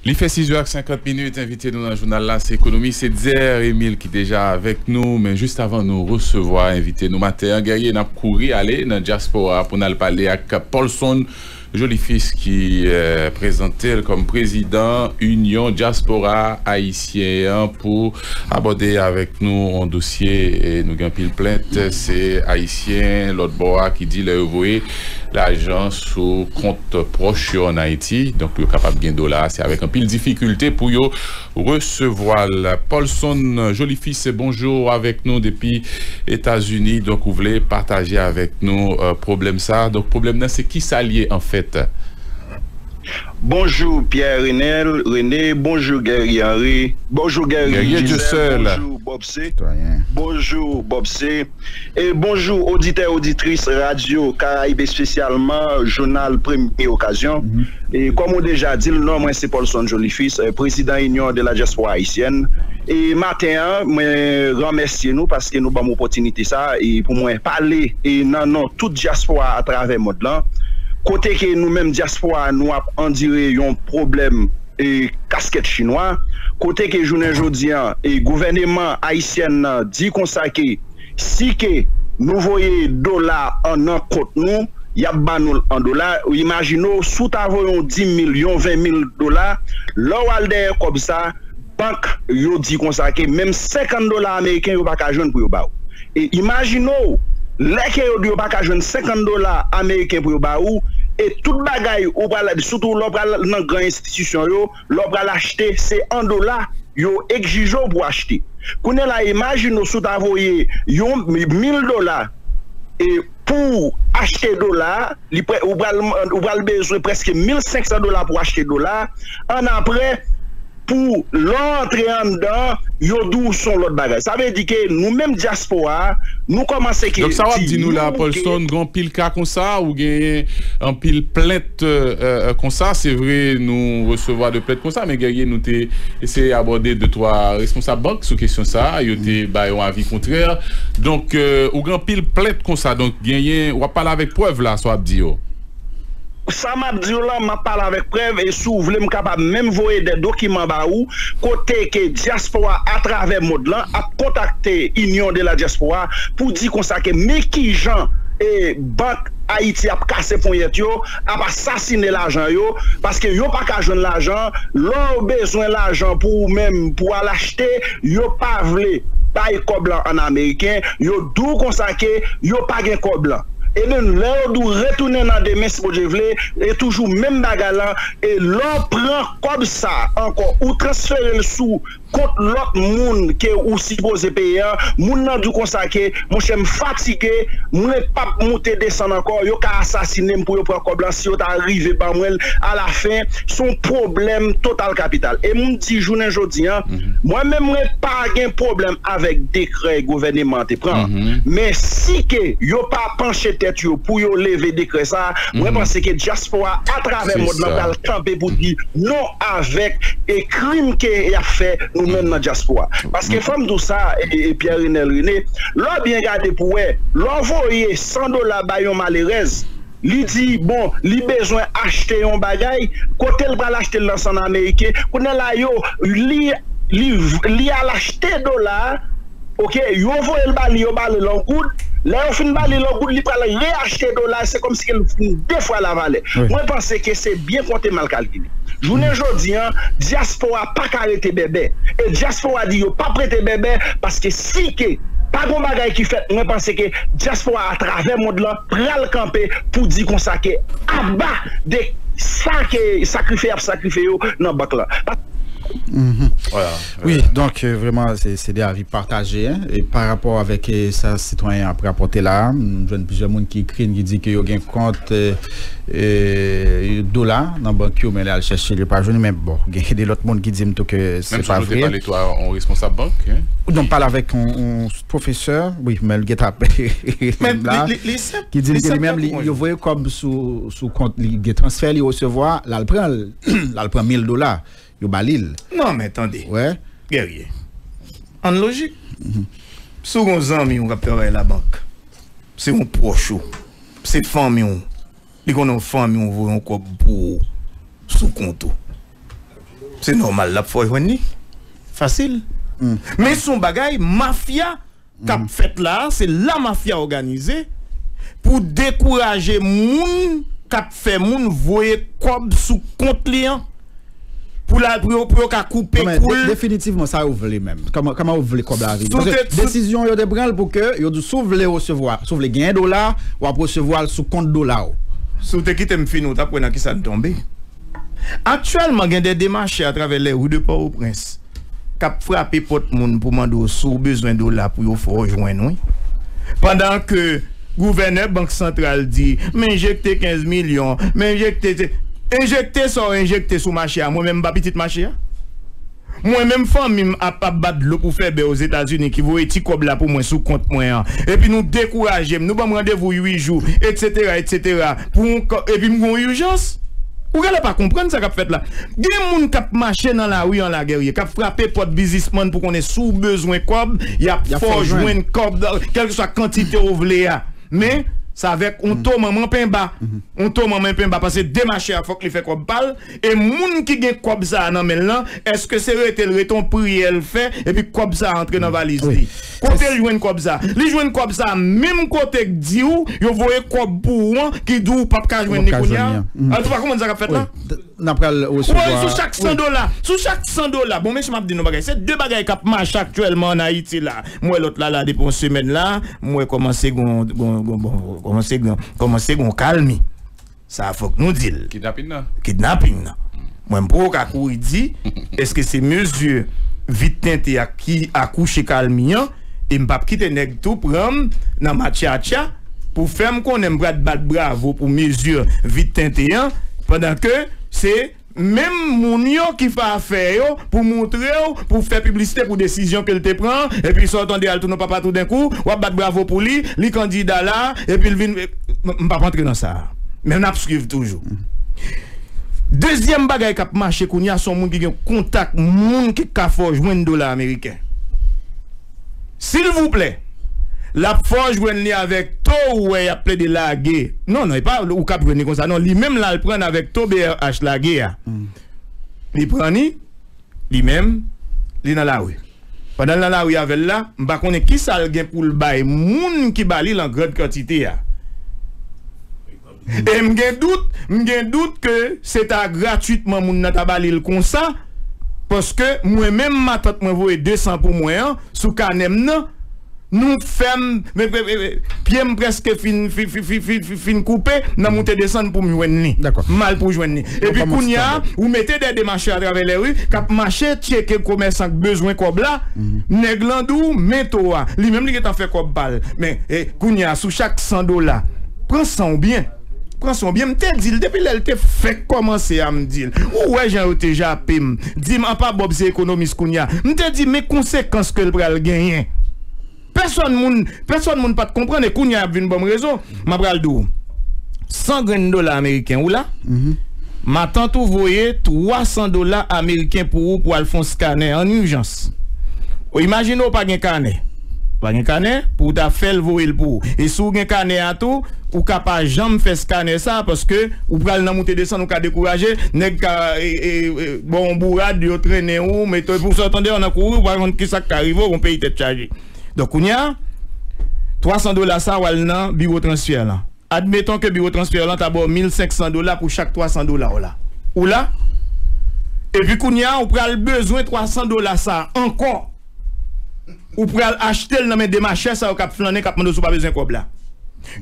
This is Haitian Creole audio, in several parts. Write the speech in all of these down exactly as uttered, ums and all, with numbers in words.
Li fè sis è ak senkant minit, envite nou nan jounal la, se ekonomis Etzer Emile ki deja avèk nou, men jis avan nou resevwa envite nou maten an, Guerrier, n ap kouri ale nan dyaspora pou n al pale ak Paulson Jolifis ki eh, prezante l kòm prezidan Inyon Dyaspora Ayisyen an pou abòde avèk nou yon dosye. E nou gen anpil plent, se Ayisyen lòt bò a ki di lè yo voye lajan sou kont pwòch yo ann Ayiti, donk pou yo kapab gen dola, se avèk anpil difikilte pou yo resevwa l. Paulson Jolifis, bonjou, avèk nou depi Etazini. Donk ou vle pataje avèk nou eh, pwoblèm sa. Donk pwoblèm nan se ki sa l ye anfèt? Bonjou Pierre Renel Rene, bonjou Guerrier Henry, bonjou Guerrier Gisèle, bonjou Bob C, bonjou Bob C, e bonjou oditè oditris Radyo Karayib, espesyalman jounal Premye Okazyon. E kòm ou deja di l, non mwen se Paulson Jolifis, prezidan Inyon de la Dyaspora Ayisyèn. E maten an, mwen remèsye nou paske nou ban m opòtinite sa e pou mwen pale e nan non tout dyaspora atravè mond lan. Kote ke nou menm dyaspora nou ap andire yon pwoblèm e kaskèt chinwa, kote ke jounen jodi an e gouvèneman ayisyèn nan di konsa ke si ke nou voye dola an nan kont nou, y ap ba nou l an dola. Imajine w, si w ta voye yon dis mil, yon ven mil dola, lè w al dèyè kòb sa, bank yo di konsa ke menm senkant dola ameriken yo pa ka jwenn pou yo ba w. E imajine w, lè ke yo di yo pa ka jwenn senkant dola ameriken pou yo ba ou, e tout bagay ou pral, sitou lè w pral nan gran enstitisyon yo, lè w pral achte, se an dola yo egzije w pou achte. Kounye la, imajine w si w ta voye yon mil dola e pou achte dola, li ou pral ou pral bezwen prèske mil senk san dola pou achte dola. Annapre, pou lè w antre anndan, yo di w se yon lòt bagay. Sa vle di ke nou menm dyaspora a, nou kòmanse ke. Donk sa w ap di nou la, Paulson, gen anpil ka konsa, ou genyen anpil plent konsa. Se vre, nou resevwa de plent konsa, men Guerrier, nou te eseye abòde de twa responsab bank sou kesyon sa a. Yo te bay yon avi kontrè. Donk, ou gen anpil plent konsa. Donk, genyen, w ap pale avèk prèv la, sa w ap di yo. Sa m ap di w lan, m ap pale avèk prèv, e si w vle, m kapab menm voye de dokiman ba ou, kote ke dyaspora atravè mond lan ap kontakte Inyon de la Dyaspora pou di konsa ke men kijan e bank Ayiti ap kase ponyèt yo, ap asasine lajan yo, paske yo pa ka jwenn lajan, lè w bezwen lajan pou ou menm, pou w al achte, yo pa vle bay kòb lan an ameriken, yo di w konsa ke yo pa gen kòb lan. Ebyen, lè yo di w retounen nan demen, si Bondye vle, e toujou menm bagay lan, e lè w pran kòb sa ankò, ou transfere l sou kont lòt moun ke ou sipoze peye a, moun nan di w konsa ke, monchè, m fatige, mwen p ap moute desann ankò, yo ka asasine m pou yo pran kòb lan, si yo ta rive ban mwen l, alafen, se yon pwoblèm total kapital. E m di jounen jodi an, mwen menm, mwen pa gen pwoblèm avèk dekrè gouvèneman an te pran. Men si ke yo pa panche tèt yo pou yo leve dekrè sa, mwen panse ke dyaspora atravè mond lan pral kanpe pou di non avèk e krim ke y ap fè nou menm nan dyaspora. Paske fò m di w sa, e, e Pierre Renel Rene, lè w byen gade pou wè, lè w voye san dola bay yon malerèz, li di, bon, li bezwen achte yon bagay, kote l pral achte l nan san ameriken, kounye la yo, li, li, li al achte dola a, oke, yo voye l ba li, yo ba li l an goud, lè yo fin ba li l an goud, li pral reachte dola, se kòmsi ke l vin de fwa lavalè. Mwen panse ke se byen konte mal kalkile. Jounen jodi an, dyaspora pa ka rete bèbè. E dyaspora di yo p ap rete bèbè, paske si ke pa gon bagay ki fèt, mwen panse ke dyaspora atravè mond lan pral kanpe pou di konsa ke aba de sa ke sakrifye y ap sakrifye yo nan bank lan. Wi, donk, vrèman, se de avi pataje, en, e pa rapò avèk sa sitwayen an ap rapòte la a, m jwenn plizyè moun ki ekri n, ki di ke yo gen kont dola nan bank yo, men lè al chèche l, yo pa jwenn li. Men bon, gen de lòt moun ki di m tou ke se pa vre. Menm si nou te pale tou a yon responsab bank, en? Non, m pale avèk yon pwofesè, wi, men l gentan ap menm la, ki di m ke li menm, yo voye kòb sou kont li, gen transfè li resevwa, l al pran l, l al pran mil dola. Yo ba li l. Non, men tande. Guerrier. Ann lojik. Si w gen yon zanmi w k ap travay labank, se yon pwòch ou, se fanmi w, li konnen yon fanmi w voye yon kòb pou ou sou kont ou. Se nòmal, l ap fè w jwenn li. Fasil. Men se yon bagay mafya k ap fèt la a, se la mafya òganize pou dekouraje moun k ap fè moun voye kòb sou kont li an. Pou la, pou yo, pou yo ka koupe kou l. Definitivman, sa yo vle menm. Kòman, kòman yo vle kòb la vini? Paske desizyon yo te pran l pou ke yo di si w vle resevwa, si w vle genyen dola, w ap resevwa l sou kont dola w. Si w te kite m fini, w t ap wè nan kisa n tonbe. Aktyèlman, gen de demachè atravè les rues de Port-au-Prince k ap frape pòt moun pou mande w si w bezwen dola pou yo fè w jwenn, wi. Pandan ke gouvènè Bank Santral di, "M enjekte kenz milyon, m enjekte," enjekte sa w enjekte sou mache a, mwen menm m pa pitit mache a. Mwen menm fanmi m ap, ap bat dlo pou fè bè Ozetazini ki voye ti kòb la pou mwen sou kont mwen an. Epi nou dekouraje m, nou ban m randevou uit jou, etsetera, etsetera. Pou yon kò-, epi m gen yon ijans. Ou genlè pa konprann sa k ap fèt la. Gen moun k ap mache nan lari an la, Guerrier, k ap frape pòt biznismann pou konnen si w bezwen kòb, y ap fè w jwenn kòb, kèlkeswa kantite w vle a. Men, se avèk yon to manman penba. Yon to manman penba, paske demachè a fòk li fè kòb pa l. E moun ki gen kòb sa a nan men l lan, èske se rete l rete yon priyè l fè, epi kòb sa a antre nan valiz li? Kote l jwenn kòb sa a? Li jwenn kòb sa a menm kote k di w yo voye kòb pou ou an, ki di w ou p ap ka jwenn li kounye a. An tou pa konprann sa k ap fèt la? N ap pral resevwa. Sou chak san dola, sou chak san dola. Bon, mesye, m ap di nou bagay. Se de bagay k ap mache aktyèlman ann Ayiti la. M wè lòt la, la, depi yon semèn la, m wè kòmanse gon, gon, gon, bon, kòmanse gon, kòmanse gon kalmi. Sa fòk nou di l. Kidnapin nan. Kidnapin nan. Mwen, m poko ka kouri di, èske se mezi vit tente a ki akouche kalmi an, e m p ap kite nèg tou pran m nan matchatcha pou fè m konnen m pral bat bravo pou mezi vit tente an, pandan ke se menm moun yo ki fè afè yo pou moutre w, pou fè piblisite pou desizyon ke l te pran, epi sa w tande al tounen papa toudenkou, w ap bat bravo pou li, li kandida la, epi l vin, m, m p ap antre nan sa a. Men n ap swiv toujou. Dezyèm bagay k ap mache kounye a, se yon moun ki gen kontak moun ki ka fè w jwenn dola ameriken. Silvouplè, l ap fè w jwenn li avèk to ou wè y ap plede lage. Non, non, e pa ou k ap jwenn li konsa, non. Li menm l al pran avèk to B R H lage a. Li pran li, li menm, li nan lari. Pandan l nan lari avè l la, m pa konnen kisa l gen pou l bay moun ki ba li l an grann kantite a. E m gen dout, m gen dout ke se ta gratwitman moun nan ta ba li l konsa, paske mwen menm, matant mwen voye de san pou mwen an, sou kanè m nan, nou fè m, me, me, me, me, pye m prèske fin, fin, fin, fin, fin, fin, fin koupe nan moute desann pou m jwenn li. M al pou jwenn li. Epi kounye a, ou mete de demachè atravè lè ri, k ap mache tcheke komèsan k bezwen kòb la, nèg lan di w, men to a. Li menm li gentan fè kòb pa l. Men, e, kounye a, sou chak san dola, pran san w byen. Pran san w byen. M te di l, depi lè l te fèk kòmanse a, m di l. Ou wè jan yo te jape m. Di m, apa Bob se ekonomis kounye a. M te di, men konsekans ke l pral genyen. Pèsòn moun, pèsòn moun pa t konprann, e kounye a y ap vin ban m rezon. M ap pral di w, san grenn dola ameriken ou la, matant ou voye twa san dola ameriken pou ou pou al fè yon skanè an ijans. Ou imajine w pa gen kanè. Ou pa gen kanè pou w ta fè l voye l pou ou. E si w gen kanè a tou, ou ka pa janm fè skanè sa, paske ou pral nan moute desann, ou ka dekouraje, nèg ka, e, e, e, ba w yon bourad, yo trennen ou, mete w, epi w sot anndan an nan kouri, ou pa konn kisa k ka rive w, yon peyi tèt chaje. Donk, kounye a, twa san dola sa, w al nan biwo transfè lan. Admeton ke biwo transfè lan ta ba w mil senk san dola pou chak twa san dola w la. Ou la? Epi kounye a, ou pral bezwen twa san dola sa ankò. Ou pral achte l nan men demachè sa yo k ap flannen, k ap mande w si w pa bezwen kòb la.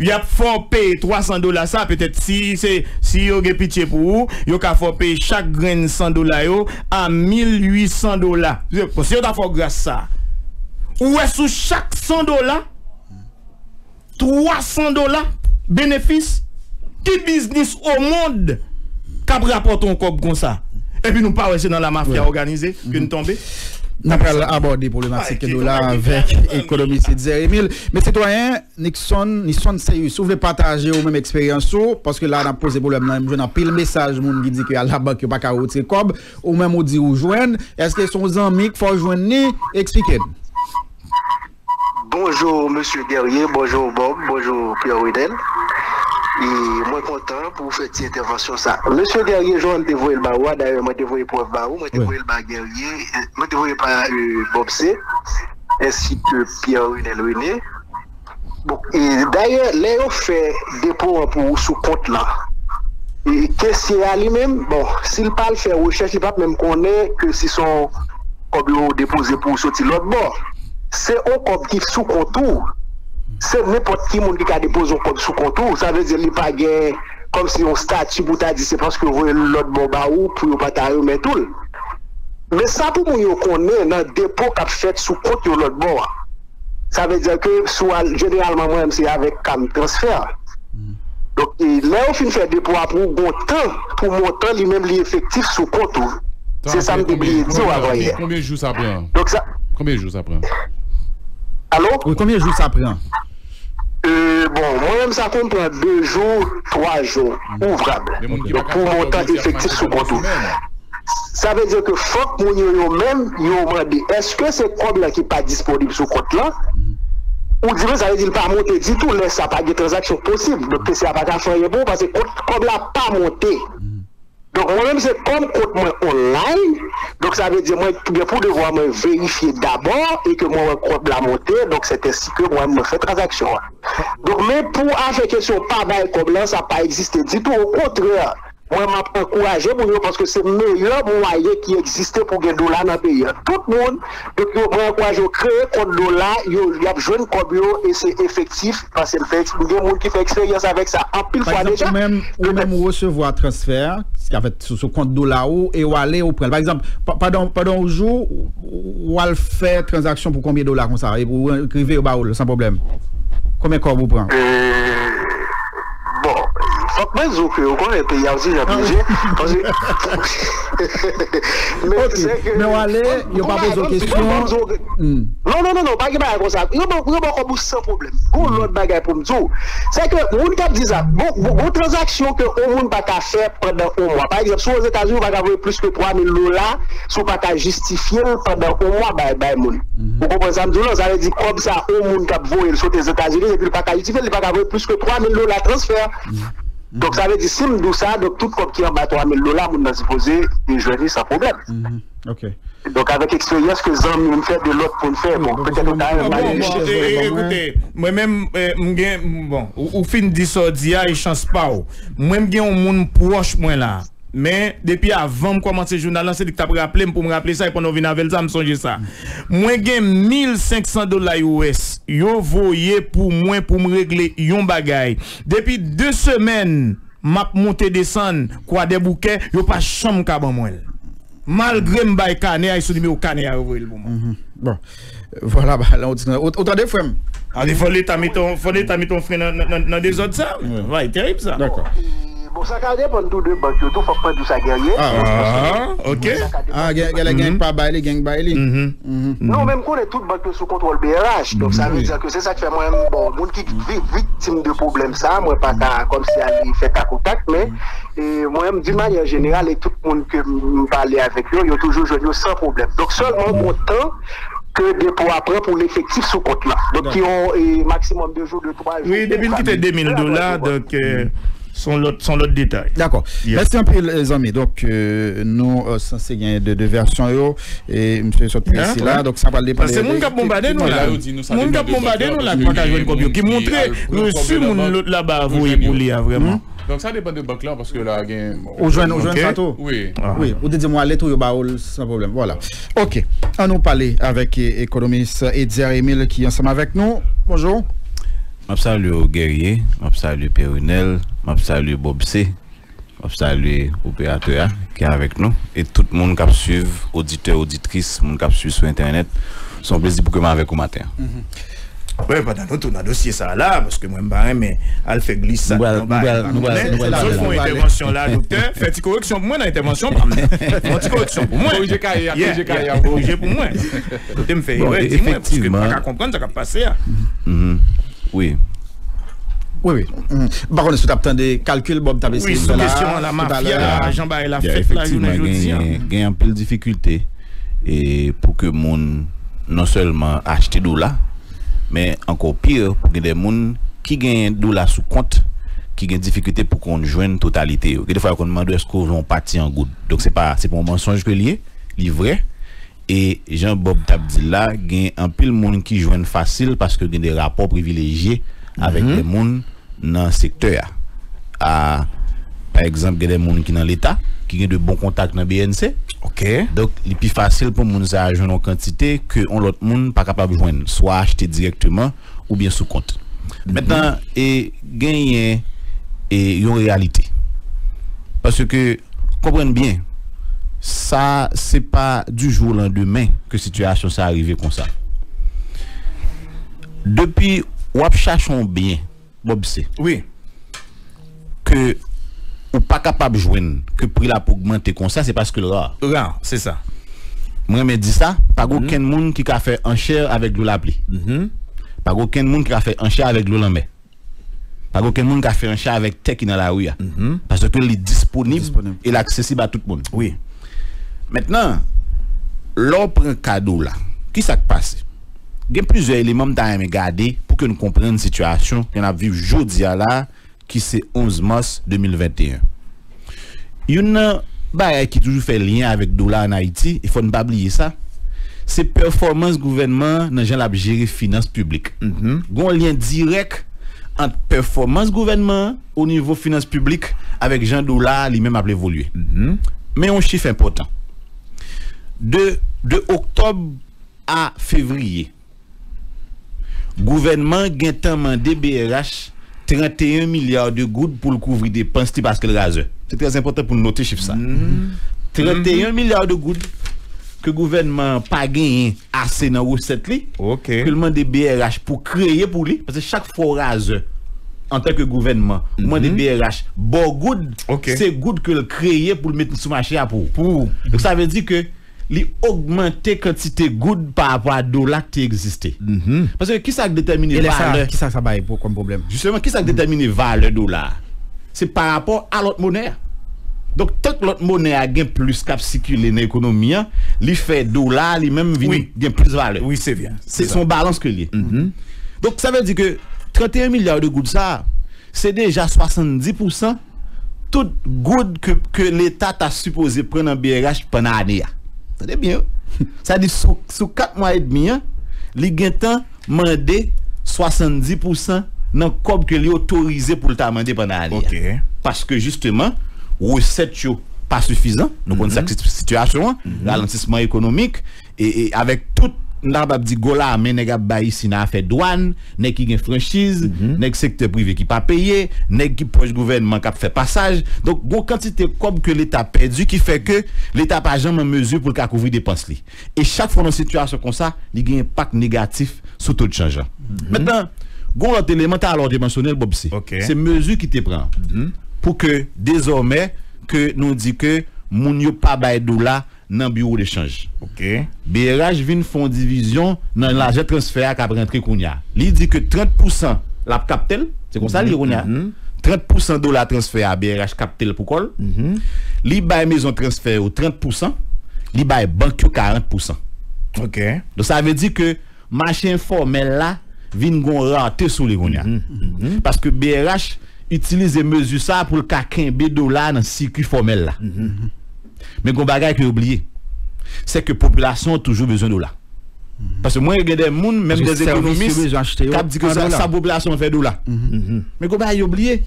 Y ap fè w peye twa san dola sa, petèt si se, si yo gen pitye pou ou, yo ka fè w peye chak grenn san dola yo a mil uit san dola. Bon, si yo ta fè w gras sa, ou wè sou chak san dola, twa san dola benefis. Ki biznis o mond k ap rapòte yon kòb konsa? Epi nou pa wè se nan lamafya òganize ke n tonbe? N ap pral abòde pwoblematik dola avèk ekonomis Etzer Emile. Men sitwayen Nixon, Nixon Seyus, ou vle pataje ou menm eksperyans ou? Paske la n ap poze pwoblèm nan, m jwenn anpil mesaj moun ki di ke al labank yo pa ka retire kòb. Ou menm ou di ou jwenn. Èske se yon zanmi k fè w jwenn li? Eksplike n. Bonjou, mesye Guerrier, bonjou, Bob, bonjou, Pierre Ridel. E mwen kontan pou w fè ti entèvansyon sa. Mesye Guerrier, jan m te voye l ba ou a, dayè, mwen te voye prèv ba ou, mwen te voye l ba Guerrier, mwen te voye l ba Bob C, ensi ke Pierre Renel René. Bon, e dayè, lè yo fè depo an pou ou sou kont lan, e kesye a li menm, bon, si l pa al fè rechèch, li p ap menm konnen ke si se yon kòb yo depoze pou ou soti lòt bò. Se yon kòb ki sou kont ou. Se nenpòt ki moun ki ka depoze yon kòb sou kont ou. Sa vle di li pa gen kòmsi yon stati pou ta di se paske yo voye l lòt bò ba ou pou yo pa ta remèt ou l. Men sa pou moun yo konnen nan depo k ap fèt sou kont yo lòt bò a. Sa vle di ke si w al, jeneralman mwen menm se avèk kam transfè. Donk, e, lè yo fin fè depo a pou ou, gon tan pou montan li menm li efektif sou kont ou. Se sa m te bliye di w avan yè. Konbyen jou sa pran? Donk sa. Konbyen jou sa pran? Alo? Wi, konbyen jou sa pran? E, bon, mwen menm sa konn pran de jou, twa jou ouvrab. Donk, pou montan efektif sou kont ou. Sa vle di ke fòk moun yo, yo menm, yo mande, èske se kòb la ki pa disponib sou kont lan? Ou di, men sa vle di l pa monte ditou, lè sa pa gen tranzaksyon posib. Donk, kesye a pa ka fè anyen pou ou, paske kont, kòb la pa monte. Donk, mwen menm, se kòm kont mwen online, donk sa vle di mwen gen pou devwa mwen verifye dabò e ke mwen wè kòb la monte, donk se ensi ke mwen, mwen fè tranzaksyon an. Donk, men pou afè kesyon pa bay kòb lan, sa pa egziste ditou, okontrè, mwen, m ap ankouraje moun yo paske se meyè mwayen ki egziste pou gen dola nan peyi a. Tout moun, donk, yo, mwen ankouraje yo kreye kont dola, yo, y ap jwenn kòb yo e se efektif, paske m fè, gen moun ki fè eksperyans avèk sa anpil fwa deja. Pa egzanp, ou menm, ou menm ou resevwa transfè a, ki ap fèt sou, sou kont dola ou, e ou ale, ou pran l. Pa egzanp, pa, pandan, pandan yon jou, ou, ou al fè tranzaksyon pou konbyen dola konsa, epi ou rive, yo ba ou l san pwoblèm? Konbyen kòb ou pran? Bon, fòk mwen di w ke ou konnen peyi a osi jan peyi je, paske men se ke men w ale, yo pa poze w kesyon. Non, non, non, non, pa gen bagay konsa. Yo ba, yo ba w kòb ou san pwoblèm. Gon lòt bagay pou m di w. Se ke moun k ap di sa, bon, bon, gon tranzaksyon ke yon moun pa ka fè pandan yon mwa. Pa egzanp, si w Ozetazini, ou pa ka voye plis ke twa mil dola si w pa ka jistifye l pandan yon mwa bay, bay moun. Ou konprann sa m di w lan? Sa vle di kòb sa, yon moun k ap voye l sot Ozetazini, epi l pa ka jistifye l, li pa ka voye plis ke twa mil dola transfè. Donk, sa vle di, si m di w sa, donk, tout kòb ki anba twa mil dola, moun nan sipoze jwenn li san pwoblèm. Donk, avèk eksperyans ke zanmi m fè, de lòt moun fè, bon, petèt ou ta renmen. Bon, bon, e, e, ekoute, mwen menm, e, m gen, bon, ou, ou fin di sa w di a, e chans pa w. Mwen, m gen yon moun pwòch mwen la. Men, depi avan m kòmanse jounal lan, se li ki t ap raple m pou m raple sa, e pandan w vin avè l sa, m sonje sa. Mwen gen mil senk san dola U S, yo voye pou mwen pou m regle yon bagay. Depi de semèn, m ap monte desann Kwadèboukè, yo pa janm ka ban mwen l. Malgre m bay kanè a, e sou nimewo kanè a yo voye l pou mwen. Bon. Vwala, ba, la, ou di, ou, ou tande, frè m? Ale, fò Leta mete yon, fò Leta mete yon fren nan, nan, nan, nan dezòd sa. Wi. Bagay terib sa. Dakò. E, bon, sa ka depann tou de bank yo tou, fòk mwen di w sa, Guerrier. Ah, ok. Sa ka depann de bank. Ah, gen, gen, gen pa bay li, gen bay li. Non, men m konnen tout bank yo sou kontwòl B R H. Donk, sa vle di ke se sa k fè mwen, bon, moun ki vi-, viktim de pwoblèm sa, mwen pa ka kòmsi ale fè takotak, men, e, mwen, d'une manière générale, e tout moun ke m pale avèk yo, yo toujou jwenn yo san pwoblèm. Donk, sèlman, gon tan ke depo a pran pou l efektif sou kont lan. Donk, ki yon, e, maksimòm de jou, de twa jou. Wi, depi l kite de mil dola, donk, e, se yon lòt, se yon lòt detay. Dakò. Mèsi anpil, e, zanmi. Donk, e, nou, e, sanse gen de, de vèsyon yo. E misye sot presi la. Donk, sa pral depann de, de, moun k ap bonbade nou la. Moun k ap bonbade nou la, ki pa ka jwenn kòb yo, ki montre resi moun lòt laba a voye pou li a, vrèman. Donk, sa depann de bank lan, paske la gen. Ou jwenn, ou jwenn sa tou? Wi. Wi, ou te di mwen ale tou, yo ba ou l san pwoblèm. Vwala. Ok. An nou pale avèk, e, ekonomis Edzer Emile ki ansanm avèk nou. Bonjou. M ap salye w, Guerrier. M ap salye Pierre Renel. M ap salye Bob C. M ap salye operatè a ki avèk nou. E tout moun k ap swiv, oditè, oditris, moun k ap swiv sou entènèt. Se yon plezi pou ke m avèk ou maten an. Wi, pandan nou tou nan dosye sa a la, paske mwen m pa renmen al fè glisad nan bagay pa konnen. Zòt fè yon entèvansyon la, doktè, fè ti koreksyon pou mwen nan entèvansyon pa m nan. Fè yon ti koreksyon pou mwen. Korije kay la, korije kay la. Korije pou mwen. Kote m fè erè, di mwen, paske m pa ka konprann sa k ap pase a. Wi. Wi, wi. M pa konnen si w t ap tande kalkil Bob t ap eseye fè la. Wi, sou kesyon an, la mafya, jan bagay la fèt la, jounen jodi a. Gen, gen anpil difikilte e pou ke moun non sèlman achte dola, men ankò pi, pou gen de moun ki genyen dola sou kont, ki gen difikilte pou konn jwenn totalite yo. Gen defwa yo konn mande w èske w vle yon pati an goud. Donk se pa, se pa yon mansonj ke l ye, li vrè. E jan Bob t ap di l la, gen anpil moun ki jwenn fasil paske gen de rapò privilejye avèk de moun nan sektè a. A, pa egzanp, gen de moun ki nan Leta, ki gen de bon kontak nan B N C. Ok. Donk, li pi fasil pou moun sa a jwenn yon kantite ke yon lòt moun pa kapab jwenn, swa achte dirèkteman oubyen sou kont. Mentnan, e genyen e yon reyalite. Paske, konprann byen, sa se pa du jour au lendemain ke sitiyasyon sa a rive konsa. Depi w ap chache yon byen, Bob, se wi, ke ou pa kapab jwenn, ke pri l ap ogmante konsa, se paske l ra. Ra, se sa. Mwen renmen di sa, pa gen okenn moun ki ka fè anchè avèk dlo lapli. Pa gen okenn moun ki ka fè anchè avèk dlo lanmè. Pa gen okenn moun ki ka fè anchè avèk tè ki nan lari a. Paske li disponib e l aksesib a tout moun. Wi. Mentnan, lè w pran ka dola, ki sa k pase? Gen plizyè eleman m ta renmen gade pou ke n konprann sitiyasyon ke n ap viv jodi a la, ki se onz mas de mil venteyen. Youn nan bagay ki toujou fè lyen avèk dola ann Ayiti, e fò n pa bliye sa, se pèfòmans gouvènman an nan jan l ap jere finans piblik. Gen yon lyen dirèk ant pèfòmans gouvènman an o nivo finans piblik avèk jan dola a li menm ap evolye. Men yon chif enpòtan. De, de oktòb a fevriye, gouvènman an gentan mande B R H tranteyen milya de goud pou l kouvri depans li paske l razè. Se trè enpòtan pou n note chif sa. Tranteyen milya de goud ke gouvènman an pa genyen ase nan resèt li, ke l mande B R H pou kreye pou li, paske chak fwa w razè antanke gouvènman, ou mande B R H ba w goud, se goud ke l kreye pou l met sou mache a pou ou. Donk sa vle di ke li ogmante kantite goud pa rapò a dola k te egziste. Paske kisa k detèmine valè? Kisa sa bay pou, kòm pwoblèm? Jisteman, kisa k detèmine valè dola a? Se pa rapò a lòt monè a. Donk, tank lòt monè a gen plis k ap sikile nan ekonomi an, li fè dola a li menm vin gen plis valè. Wi, se byen. Se, se yon balans ke l ye. Donk, sa vle di ke tranteyen milya de goud sa a, se deja swasanndis pousan tout goud ke, ke Leta ta sipoze pran nan B R H pandan ane a. Tande byen, wi. Sa di sou, sou kat mwa edmi an, li gentan mande swasanndis pousan nan kòb ke li otorize pou l ta mande pandan ane a. Paske, jisteman, resèt yo pa sifizan. Nou konn sa k se sitiyasyon an, ralantisman ekonomik, e, e avèk tout, n ta kapab di, gwo lame nèg ap bay isi nan afè dwàn, nèg ki gen franchiz, nèg sektè prive ki pa peye, nèg ki pwòch gouvènman k ap fè pasaj. Donk, gon kantite kòb ke Leta pèdi ki fè ke Leta pa janm an mezi pou l ka kouvri depans li. E chak fwa nan sitiyasyon konsa, li gen enpak negatif sou to de chanj lan. Mentnan, gon lòt eleman, talè w te mansyone l, Bob, se, se mezi ki te pran pou ke, dezòmè, ke nou di ke moun yo pa bay dola nan biwo de chanj. B R H vin fè yon divizyon nan lajan transfè a k ap rantre kounye a. Li di ke trant pousan l ap kapte l, se konsa l ye kounye a. Trant pousan dola transfè a, B R H kapte l pou kò l. Li bay mezon transfè yo trant pousan, li bay bank yo karant pousan. Donk, sa vle di ke mache enfòmèl la vin gon rate sou li kounye a. Paske B R H itilize mezi sa a pou l ka kenbe dola a nan sikui fòmèl la. Men gon bagay ke yo bliye, se ke popilasyon an toujou bezwen dola. Paske mwen gen de moun, menm de ekonomis, k ap di ke sa, sa popilasyon an fè dola. Men gon bagay yo bliye.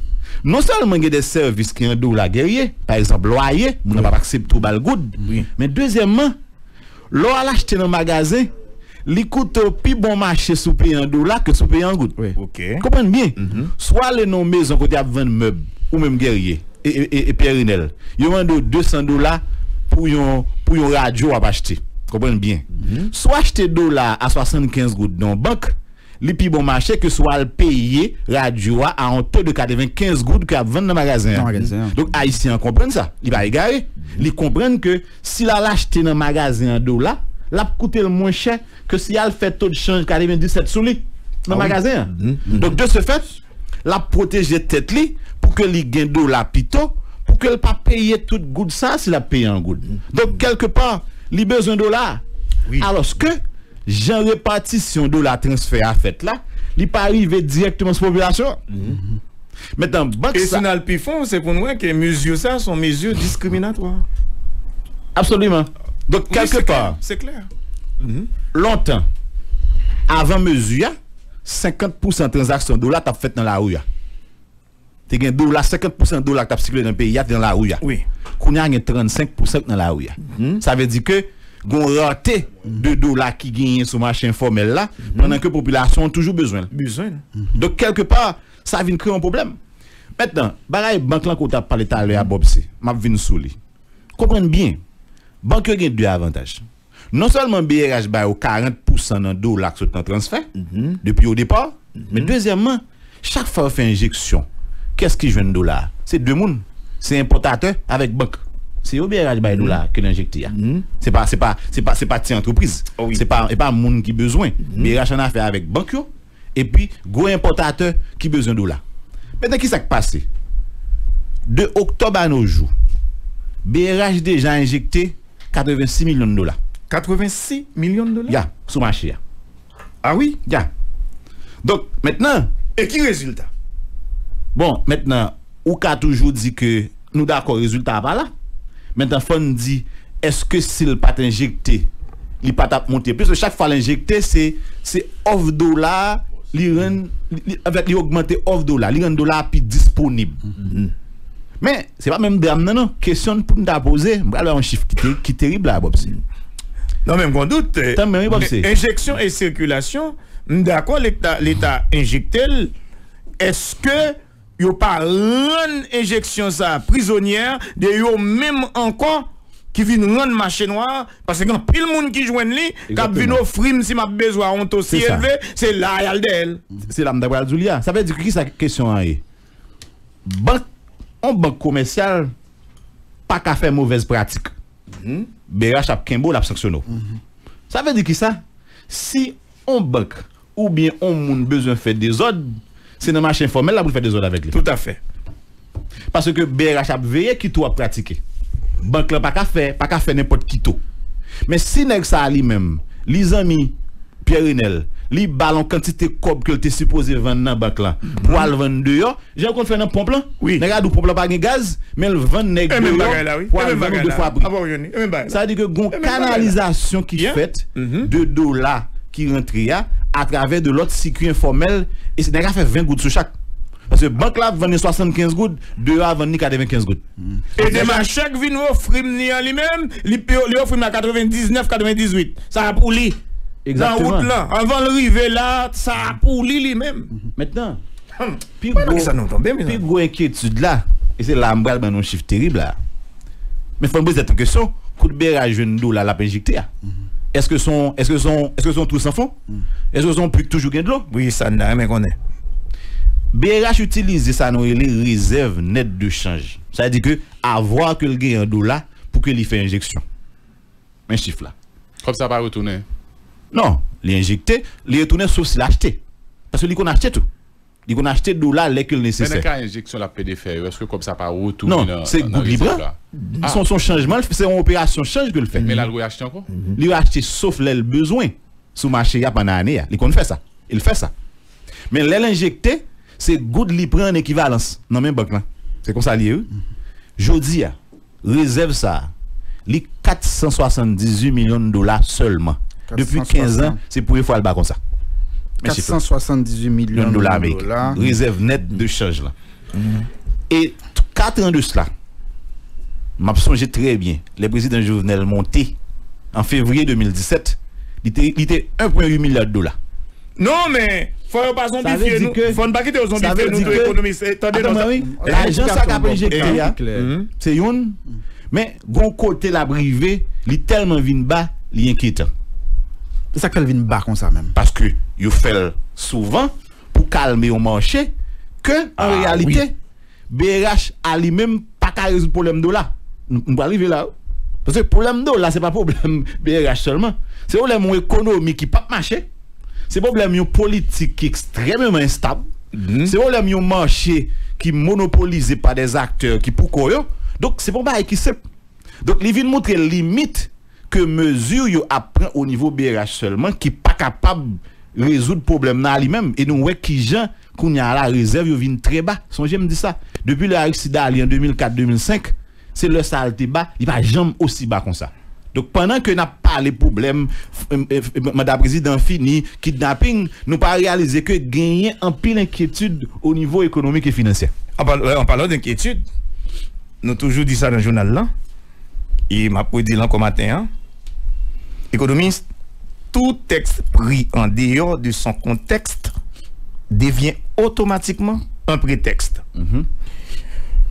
Non sèlman gen de sèvis ki an dola, Guerrier, pa egzanp, lwaye, moun nan p ap aksepte w ba l goud. Men dezyèmman, lè w al achte nan magazen, li koute w pi bon mache si w peye an dola ke si w peye an goud. Konprann byen. Si w ale nan yon mezon kote y ap vann mèb, ou menm Guerrier, e, e, e, e Pierre Renel, yo mande w desan dola pou yon, pou yon radyo w ap achte. Konprann byen. Si w achte dola a swasannkenz goud nan yon bank, li pi bon mache ke si w al peye radyo a a yon to de katrevenkenz goud ke y ap vann nan magazen an. Donk, Ayisyen an konprann sa. Li pa egare. Li konprann ke si l al achte nan magazen an dola, l ap koute l mwen chè ke si y al fè to de chanj katrevendisèt sou li nan magazen an. Donk, de ce fait, l ap pwoteje tèt li pou ke li gen dola pito, pou ke l pa peye tout goud sa a si l ap peye an goud. Donk, kèlkepa, li bezwen dola a. Alòske, jan repatisyon dola transfè a fèt la, li pa rive dirèkteman sou popilasyon an. Mentnan, bank sa. E si n al pi fon, se pou n wè ke mezi sa se yon mezi diskriminatwa. Absoliman. Donk, kèlke pa, se klè. Lontan, avan mezi a, senkant pousan tranzaksyon dola t ap fèt nan lari a. Te gen dola, senkant pousan dola ki t ap sikile nan peyi a te nan lari a. Wi. Kounye a, gen trannsenk pousan ki nan lari a. Sa vle di ke gen yon rate de dola ki genyen sou mache enfòmèl la, pandan ke popilasyon an toujou bezwen l. Bezwen l. Donk, kèlke pa, sa vin kreye yon pwoblèm. Mentnan, bagay bank lan ke w t ap pale talè a, Bob, se, m ap vin sou li. Konprann byen, bank yo gen de avantaj. Non sèlman B R H ba yo karant pousan nan dola k sot nan transfè, depi o depa, men dezyèmman, chak fwa yo fè enjeksyon, kiyès ki jwenn dola a? Se de moun. Se enpòtatè avèk bank. Se yo B R H bay dola a ke l enjekte a. Se pa, se pa, se pa, se pa ti antrepriz. Se pa, se pa moun ki bezwen. B R H annafè avèk bank yo, epi gwo enpòtatè ki bezwen dola. Mentnan, kisa k pase? De oktòb a no jou, B R H deja enjekte katrevensis milyon dola. Katrevensis milyon dola? Ya, sou mache a. A wi? Ya. Donk, mentnan. E ki rezilta? Bon, mentnan, ou ka toujou di ke nou dakò rezilta a pa la. Mentnan, fò n di, èske si l pa t enjekte, li pa t ap monte plis? Paske chak fwa l enjekte, se, se òf dola a, li rann, li, li, anfèt, li ogmante òf dola, li rann dola a pi disponib. Men, se pa menm dram nan, non. Kesyon pou n ta poze, m pral ba yon chif ki te, ki terib la, Bob. Non, men m gon dout. Tanmen, wi, Bob. Enjeksyon e sikilasyon, m dakò Leta, Leta enjekte l. Èske yo pa rann enjeksyon sa a prizonyè de yo menm ankò ki vin rann mache nwa a? Paske gen anpil moun ki jwenn li, k ap vin ofri m si m ap bezwen yon to si elve, se la y al dèyè l. Se la m ta pral di w li a. Sa vle di ki sa kesyon an ye? Bank, yon bank komèsyal pa ka fè movèz pratik. B R H ap kenbe w, l ap sanksyone w. Sa vle di ki sa? Si yon bank oubyen yon moun bezwen fè dezòd, se nan mache enfòmèl la pou l fè dezòd avèk li. Toutafè. Paske B R H ap veye ki to w ap pratike. Bank lan pa ka fè, pa ka fè nenpòt ki to. Men si nèg sa a li menm, li zanmi Pierre Renel, li ba l yon kantite kòb ke l te sipoze vann nan bank lan pou al vann deyò, jan yo konn fè nan ponp lan, nèg la di w ponp lan pa gen gaz, men l vann nèg deyò pou al vann ou de fwa pri. Sa vle di ke gon kanalizasyon ki fèt de dola ki rantre a atravè de lòt sikui enfòmèl, e se nèg la fè ven goud sou chak. Paske bank la ap vann li swasannkenz goud, deyò a vann li katrevenkenz goud. E demachè k vin ofri m li an li menm, li, li ofri m la katrevendiznèf, katrevendizuit. Sa a pou li. Nan wout lan, anvan l rive la, sa a pou li li menm. Mentnan, pi gwo, pi gwo enkyetid la, e se la m pral ban nou chif terib la. Men fò n poze tèt nou kesyon, kote B R H jwenn dola l ap enjekte a? Èske se yon, èske se yon, èske se yon twou san fon? Èske se yon pui k toujou gen dlo? Wi, sa n ta renmen konnen. B R H itilize sa nou rele rezèv nèt de chanj. Sa vle di ke avwa ke l genyen an dola pou ke li fè enjeksyon. Men chif la. Kòb sa pa retounen? Non, li enjekte, li retounen sof si l achte. Paske li konn achte tou. Li konn achte dola lè ke l nesesè. Men nan ka enjeksyon l ap pede fè yo, èske kòb sa pa retounen nan, nan rezèv la? Non, se goud li pran. Se yon, se yon chanjman, se yon operasyon chanj ke l fè. Men l al reachte ankò? Li reachte sof lè l bezwen sou mache a pandan ane a. Li konn fè sa. E l fè sa. Men lè l enjekte, se goud li pran an ekivalans nan men bank lan. Se konsa li ye, wi. Jodi a, rezèv sa a, li kat san swasanndizuit milyon dola sèlman. Depi kenz an, se premye fwa l ba konsa. Men chif la. Kat san swasanndizuit milyon dola ameriken. Rezèv nèt de chanj lan. E kat an de sila, m ap sonje trè byen, lè prezidan Jovenel monte an fevriye de mil disèt, li te, li te en pwen uit milyar dola. Non, men, fò yo pa zonbifye nou. Fò n pa kite yo zonbifye nou tou, ekonomis. Tande non, sa. Lajan sa k ap enjekte a, se youn, men gon kote l ap rive, li tèlman vin ba, li enkyetan. Se sa k fè l vin ba konsa menm. Paske yo fè l souvan pou kalme yon mache, ke, an reyalite, B R H a li menm pa ka rezoud pwoblèm dola. Nou, nou pral rive la, wi. Paske pwoblèm dola, se pa pwoblèm B R H sèlman. Se pwoblèm yon ekonomi ki p ap mache. Se pwoblèm yon politik ki ekstrèmeman enstab. Se pwoblèm yon mache ki monopolize pa dè aktè ki pou kò yo. Donk, se pa yon bagay ki senp. Donk, li vin montre limit ke mezi yo ap pran o nivo B R H sèlman ki pa kapab rezoud pwoblèm nan a li menm. E nou wè kijan Kounye a la, rezèv yo vin trè ba. Sonje m di sa. Depi lè Aristide ale an de mil kat, de mil senk, se lè sa a l te ba, li pa janm osi ba konsa. Donk, pandan ke n ap pale pwoblèm, f-, em, em, manda prezidan fini, kidnaping, nou pa reyalize ke genyen anpil enkyetid o nivo ekonomik e finansyè. An pal-, an palan de enkyetid, nou toujou di sa nan jounal lan, e m ap redi l ankò maten an, ekonomis, tout tèks pri an deyò de son kontèks devyen otomatikman un prétexte.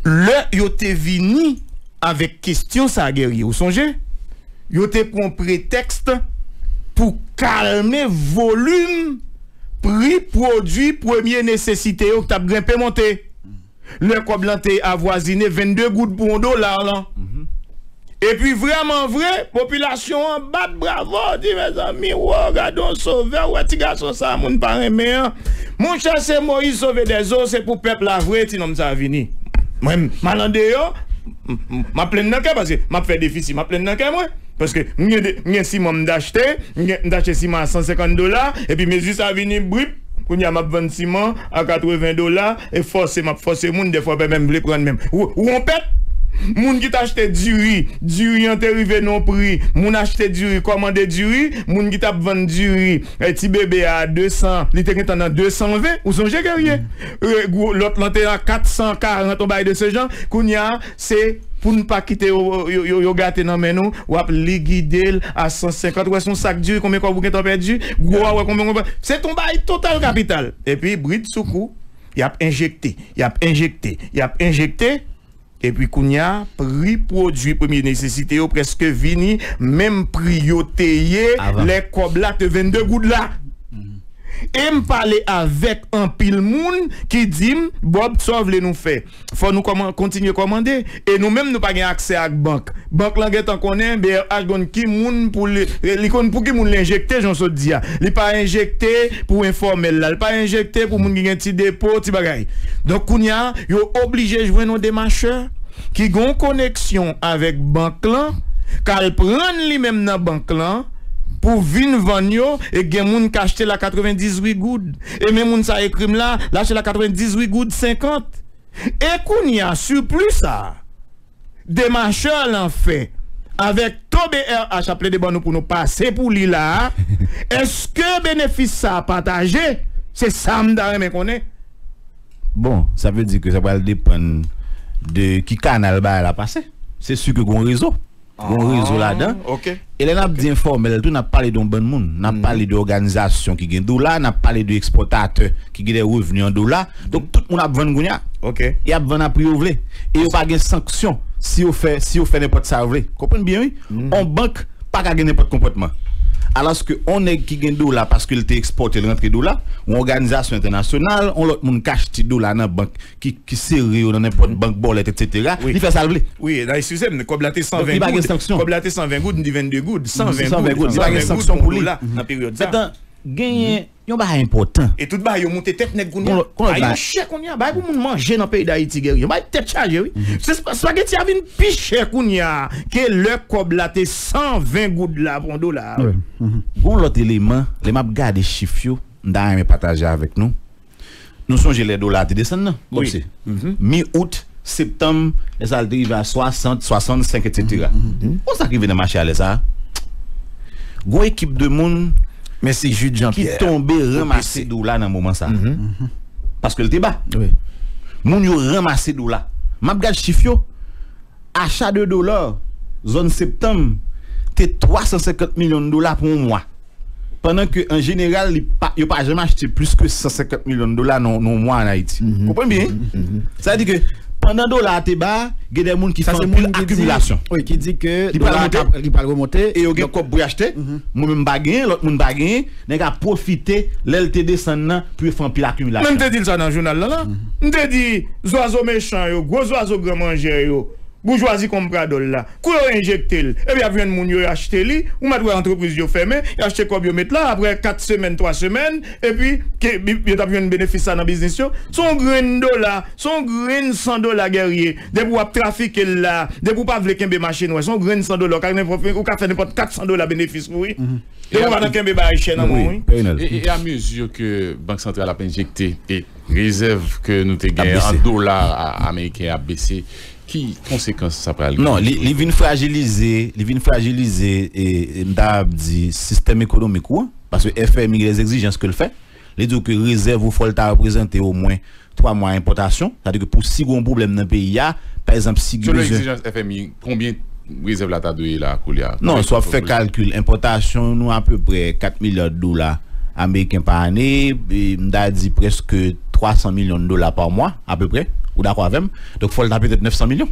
Lè yo te vini avèk kesyon sa, Guerrier, ou sonje? Yo te pran pretèks pou kalme volim pri pwodui premye nesesite yo ki t ap grenpe monte. Lè kòb lan te avwazine vennde goud pou yon dola lan. Epi vrèman vre, popilasyon an bat bravo, di, mezanmi, wo, gade yon sovè, ou wè ti gason sa a moun pa renmen an. Monchè, se Moyiz Sove Dèzo, se pou pèp la vre, ti nonm sa a vini. Mwen, m al andeyò, m, m, m ap plenn nan kè, paske m ap fè defisi, m ap plenn nan kè mwen. Paske m gen de, m gen siman m t achte, m gen, m t achte siman a san senkant dola, epi mezi sa a vini, brip, kounye a m ap vann siman a katreven dola, e fòse, m ap fòse moun, dèfwa pa menm vle pran menm. Ou, ou wonpèt? Moun ki t achte diri, diri an te rive nan pri, moun achte diri, kòmande diri, moun ki t ap vann diri, e, ti bebe a de san, li te gentan nan de san ven, ou sonje, Guerrier? E, gwo, lòt lan te a kat san karant, yon bagay de se jan, kounye a, se pou n pa kite yo, yo, yo, yo gate nan men nou, w ap ligide l a san senkant. Ou wè se yon sak diri, konbyen kòb ou gentan pèdi? Gwo a, wè konbyen, konbyen. Se t on bagay total kapital. Epi, bridsoukou, y ap enjekte, y ap enjekte, y ap enjekte. Epi kounye a, pri pwodui premye nesesite yo prèske vini menm pri yo te ye lè kòb la te vennde goud la. E m pale avèk anpil moun ki di m, Bob, sa w vle nou fè? Fò nou kòman-, kontinye kòmande. E nou menm, nou pa gen aksè ak bank. Bank lan gentan konnen, B R H konn ki moun pou li, li konn pou ki moun li enjekte, jan w sot di a. Li pa enjekte pou enfòmèl la. Li pa enjekte pou moun ki gen ti depo, ti bagay. Donk, kounye a, yo oblije jwenn yon demachè ki gen yon koneksyon avèk bank lan, k al pran li menm nan bank lan, pou vin vann yo, e gen moun k achte l a katrevendizuit goud. E men moun sa ekri m la, l achte l a katrevendizuit goud senkant. E kounye a, sipli sa a, demachè lan fè, avèk to B R H ap plede ban nou pou nou pase pou li la a, èske benefis sa a pataje? Se sa m ta renmen konnen. Bon, sa vle di ke sa pral depann de ki kanal bagay la pase. Se si ke gon rezo. Gon rezo ladan. E lè n ap di enfòmèl tou, n ap pale de yon bann moun. N ap pale de òganizasyon ki gen dola, n ap pale de ekspòtatè ki gen de revni an dola. Donk, tout moun ap vann kounye a. E y ap vann a pri yo vle. E yo pa gen sanksyon si yo fè, si yo fè nenpòt sa yo vle. Konprann byen, wi. On bank pa ka gen nenpòt konpòtman. Alòske on nèg ki gen dola paske l te ekspòte, l rantre dola, on òganizasyon entènasyonal, on lòt moun k achte dola nan bank ki, ki sere yo nan nenpòt bank, bòlèt, etsetera, li fè sa l vle. Wi, nan, eskize m, kòb la te san ven goud. Kòb la te san ven goud, m di vennde goud, san ven goud, san ven goud pou dola nan peryòd sa. Genyen yon bagay enpòtan. E tout bagay yo moute tèt nèg kounye a. Bagay yo chè kounye a. Bagay pou moun manje nan peyi Dayiti, Guerrier. Bagay tèt chaje, wi. Se spa-, spageti a vin pi chè kounye a ke lè kòb la te san ven goud la pou yon dola. Gon lòt eleman, lè m ap gade chif yo, m ta renmen pataje avèk nou. Nou sonje lè dola a te desann nan, kòm se mi out, septanm, lè sa a l te rive a swasant, swasannsenk, etsetera. Bon, sa k rive nan mache a lè sa a? Gon ekip de moun ki tonbe ranmase dola nan moman sa a. Paske l te ba. Moun yo ranmase dola. M ap gad chif yo. Acha de dola, zòn septanm, te twa san senkant milyon dola pou yon mwa. Pandan ke, an jeneral, li pa, yo pa janm achte plis ke san senkant milyon dola nan, nan yon mwa ann Ayiti. Konprann byen? Sa vle di ke pandan dola a te ba, gen de moun ki fè anpil akimilasyon. Wi, ki di ke dola a li pral remonte. E yo gen kòb pou y achte. Mwen menm m pa genyen, lòt moun pa genyen. Nèg ap pwofite lè l te desann nan pou yo fè anpil akimilasyon. Men m te di l sa nan jounal lan la. M te di, zwazo mechan yo, gwo zwazo gran manjè yo, boujwazi konpradòl la, kou yo enjekte l, epi y ap jwenn moun yo, yo achte li, ou mèt wè antrepriz yo fèmen, y achte kòb yo met la, apre kat semèn, twa semèn, epi ke, yo t ap jwenn benefis sa nan biznis yo. Se yon grenn dola, se yon grenn san dola, Guerrier. Depi w ap trafike l la, depi w pa vle kenbe mache nwè, se yon grenn san dola, ou ka, ou ka fè nenpòt kat san dola benefis pou wi. Depi w pa nan kenbe bagay chè nan men w, wi. E, e, e a mezi ke Bank Santral ap enjekte, e Rezèv ke nou te gen an dola a- ameriken ap bese. Ki konsekans sa pral gen? Non, li, li vin frajilize, li vin frajilize, e, e m ta ap di, sistèm ekonomik ou an, paske F M I gen lè egzijans ke l fè, li di w ke rezèv ou fò l ta reprezante omwen twa mwa enpòtasyon, sa vle di ke pou si gen yon pwoblèm nan peyi a, pa egzanp, si gen selon bezwen egzijans F M I, konbyen rezèv la ta dwe la koulye a? Non, si w ap fè kalkil, enpòtasyon nou apeprè kat milya dola ameriken pa ane, e m ta di prèske twa san milyon dola pa mwa, apeprè. Ou dakò avè m? Donk, fò l ta petèt nèf san milyon.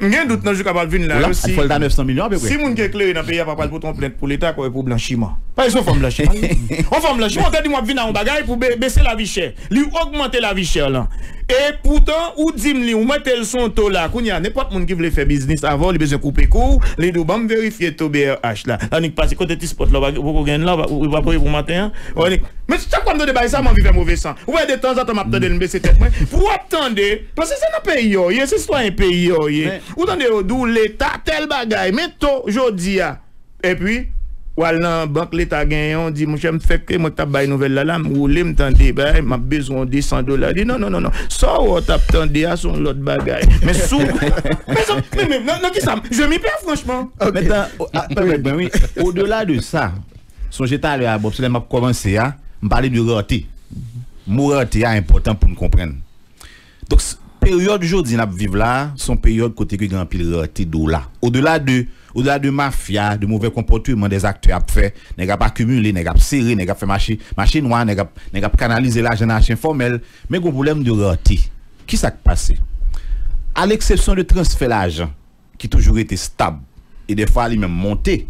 M gen dout nan jou k ap vin la yo si, fò l ta nèf san milyon apeprè. Si moun ki eklere nan peyi a pa pral pote yon plent pou Leta, kòm pou blanchiman. Pa egzanp, fòm blanchiman. Yon fòm blanchiman, ou te di m w ap vin a yon bagay pou be- bese lavi chè. Li ogmante lavi chè lan. E poutan, ou di m li, ou mete l sou yon to la. Kounye a, nenpòt moun ki vle fè biznis avè w, li bezwen koupe kou w, li di w, "Ban m verifye to B R H la." Annik pase kote ti spòt la, ou pa- ou poko gen la, ou pa- ou pa voye pou maten an. Ou annik, men chak fwa m tande bagay sa, m anvi fè move san. Ou wè, de tanzantan, m ap tande l, m bese tèt mwen. Pou w ap tande, paske se nan peyi yo ye, se sitwayen peyi yo ye. Ou tande yo di w, Leta, tèl bagay, men to jodi a. Epi, w al nan bank Leta genyen, w di, "Monchè, m fèk, se mwen k t ap bay nouvèl la, la, m woule, m tande, bay, m ap bezwen yon de san dola." Li di, "Non, non, non, non. Sa w wè w t ap tande a, se yon lòt bagay." Men sou, men sa, men, men, nan, nan ki sa? Je m'y perds, franchman. Mentnan, o- a- pèmèt mwen, wi. Odela de sa, sonje talè a, Bob, se lè m ap kòmanse a, m pale de rarete. Mo rarete a enpòtan pou n konprann. Donk, s- peryòd jodi n ap viv la, se yon peryòd kote ke gen anpil rarete dola. Odela de, odela de mafya, de movè konpòteman dè aktè ap fè, nèg ap akimile, nèg ap sere, nèg ap fè mache, mache nwa, nèg ap, nèg ap kanalize lajan nan mache enfòmèl, men gen yon pwoblèm de rarete. Kisa k pase? A leksepsyon de transfè lajan, ki toujou rete stab, e dèfwa li menm monte,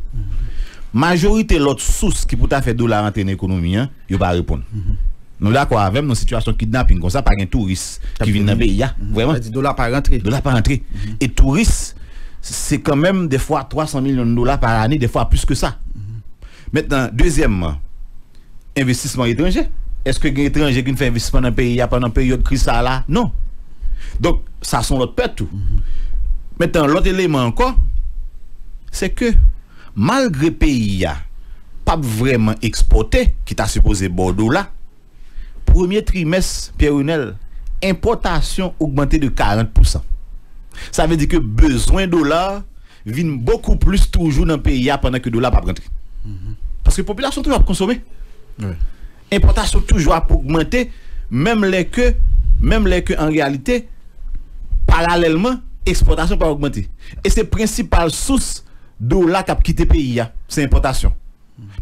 majorite lòt sous ki pou ta fè dola rantre nan ekonomi an, yo pa reponn. Nou dakò avè m nan sitiyasyon kidnaping konsa, pa gen touris ki vin nan peyi a, vrèman. Sa di dola pa rantre. Dola pa rantre. E touris, se kanmenm dèfwa twa san milyon dola pa ane, dèfwa plis ke sa. Mentnan, dezyèmman, envestisman etranje. Èske gen etranje ki vin fè envestisman nan peyi a pandan peryòd kriz sa a la? Non. Donk, sa se yon lòt pè tou. Mentnan, lòt eleman ankò, se ke malgre peyi a p ap vrèman ekspòte, ki ta sipoze ba w dola, premye trimès, Pierre Renel, enpòtasyon ogmante de karant pousan. Sa vle di ke bezwen dola vin bokou plis toujou nan peyi a pandan ke dola p ap rantre. Paske popilasyon toujou ap konsome. Enpòtasyon toujou ap ogmante, menm lè ke, menm lè ke an reyalite, paralèlman, ekspòtasyon pa ogmante. E se prensipal sous dola k ap kite peyi a, se enpòtasyon.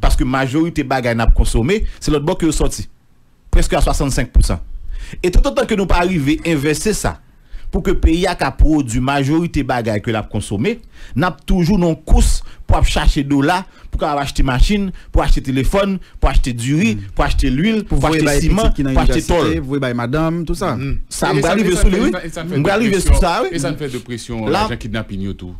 Paske majorite bagay n ap konsome, se lòt bò ke yo sòti. Prèske a swasannsenk pousan. E toutotan ke nou pa rive envèse sa, pou ke peyi a ka pwodui majorite bagay ke l ap konsome, n ap toujou nan yon kous pou ap chache dola, pou kapab achte machin, pou achte telefòn, pou achte diri, pou achte lwil, pou achte siman, pou achte tòl. Pou voye bay pitit ki nan inivèsite, pou voye bay madanm, tout sa. Sa, m pral rive sou li, wi. M pral rive sou sa, wi. E sa n fè de presyon, lajan kidnapin yo tou.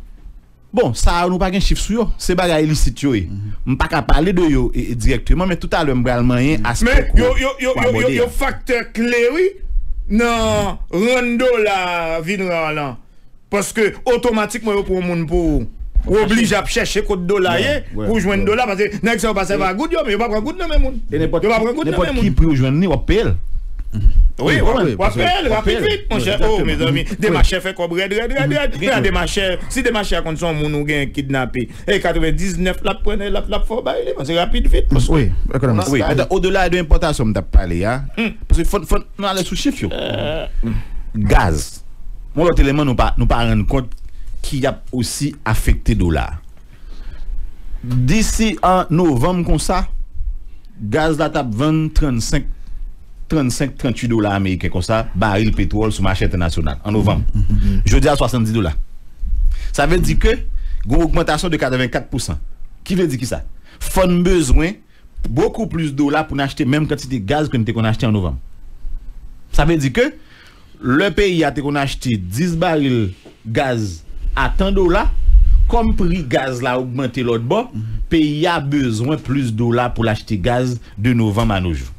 Bon, sa yo nou pa gen chif sou yo. Se bagay ilisit yo ye. M pa ka pale de yo e, e, dirèkteman, men toutalè m pral manyen aspè kou pou abòde a. Men yo, yo, yo, yo, yo, yo faktè kle, wi, nan rann dola vin ra lan. Paske otomatikman yo pran yon moun pou ou. Ou oblije ap chèche kot dola ye pou jwenn dola, paske nèg sa yo pa sèvi a goud yo, men yo pa pran goud nan men moun. Yo pa pran goud nan men moun. Nenpòt ki pri ou jwenn li, w ap peye l. Wi, w ap peye l rapid vit, monchè. O, mezanmi, demachè fè kòb rèd, rèd, rèd, rèd. Men demachè, si demachè a konn se yon moun ou gen kidnape, e katrevendiznèf l ap pran, l ap, l ap fè w bay li, paske rapid vit. Wi, ekonomis. Wi, mentnan, odela de enpòtasyon m t ap pale a, paske fò, fò nou ale sou chif yo. Gaz. Yon lòt eleman nou pa, nou pa rann kont ki ap osi afekte dola. Disi an novanm konsa, gaz la t ap vann trannsenk, trannsenk, trannwit dola ameriken konsa, baril petwòl sou mache entènasyonal, an novanm. Jodi a, swasanndis dola. Sa vle di ke gen yon ogmantasyon de katrevenkat pousan. Ki vle di ki sa? Fò n bezwen bokou plis dola pou n achte menm kantite gaz ke n te konn achte an novanm. Sa vle di ke lè peyi a te konn achte dis baril gaz a tan dola, kòm pri gaz la ogmante lòt bò, peyi a bezwen plis dola pou l achte gaz de novanm a nos jours.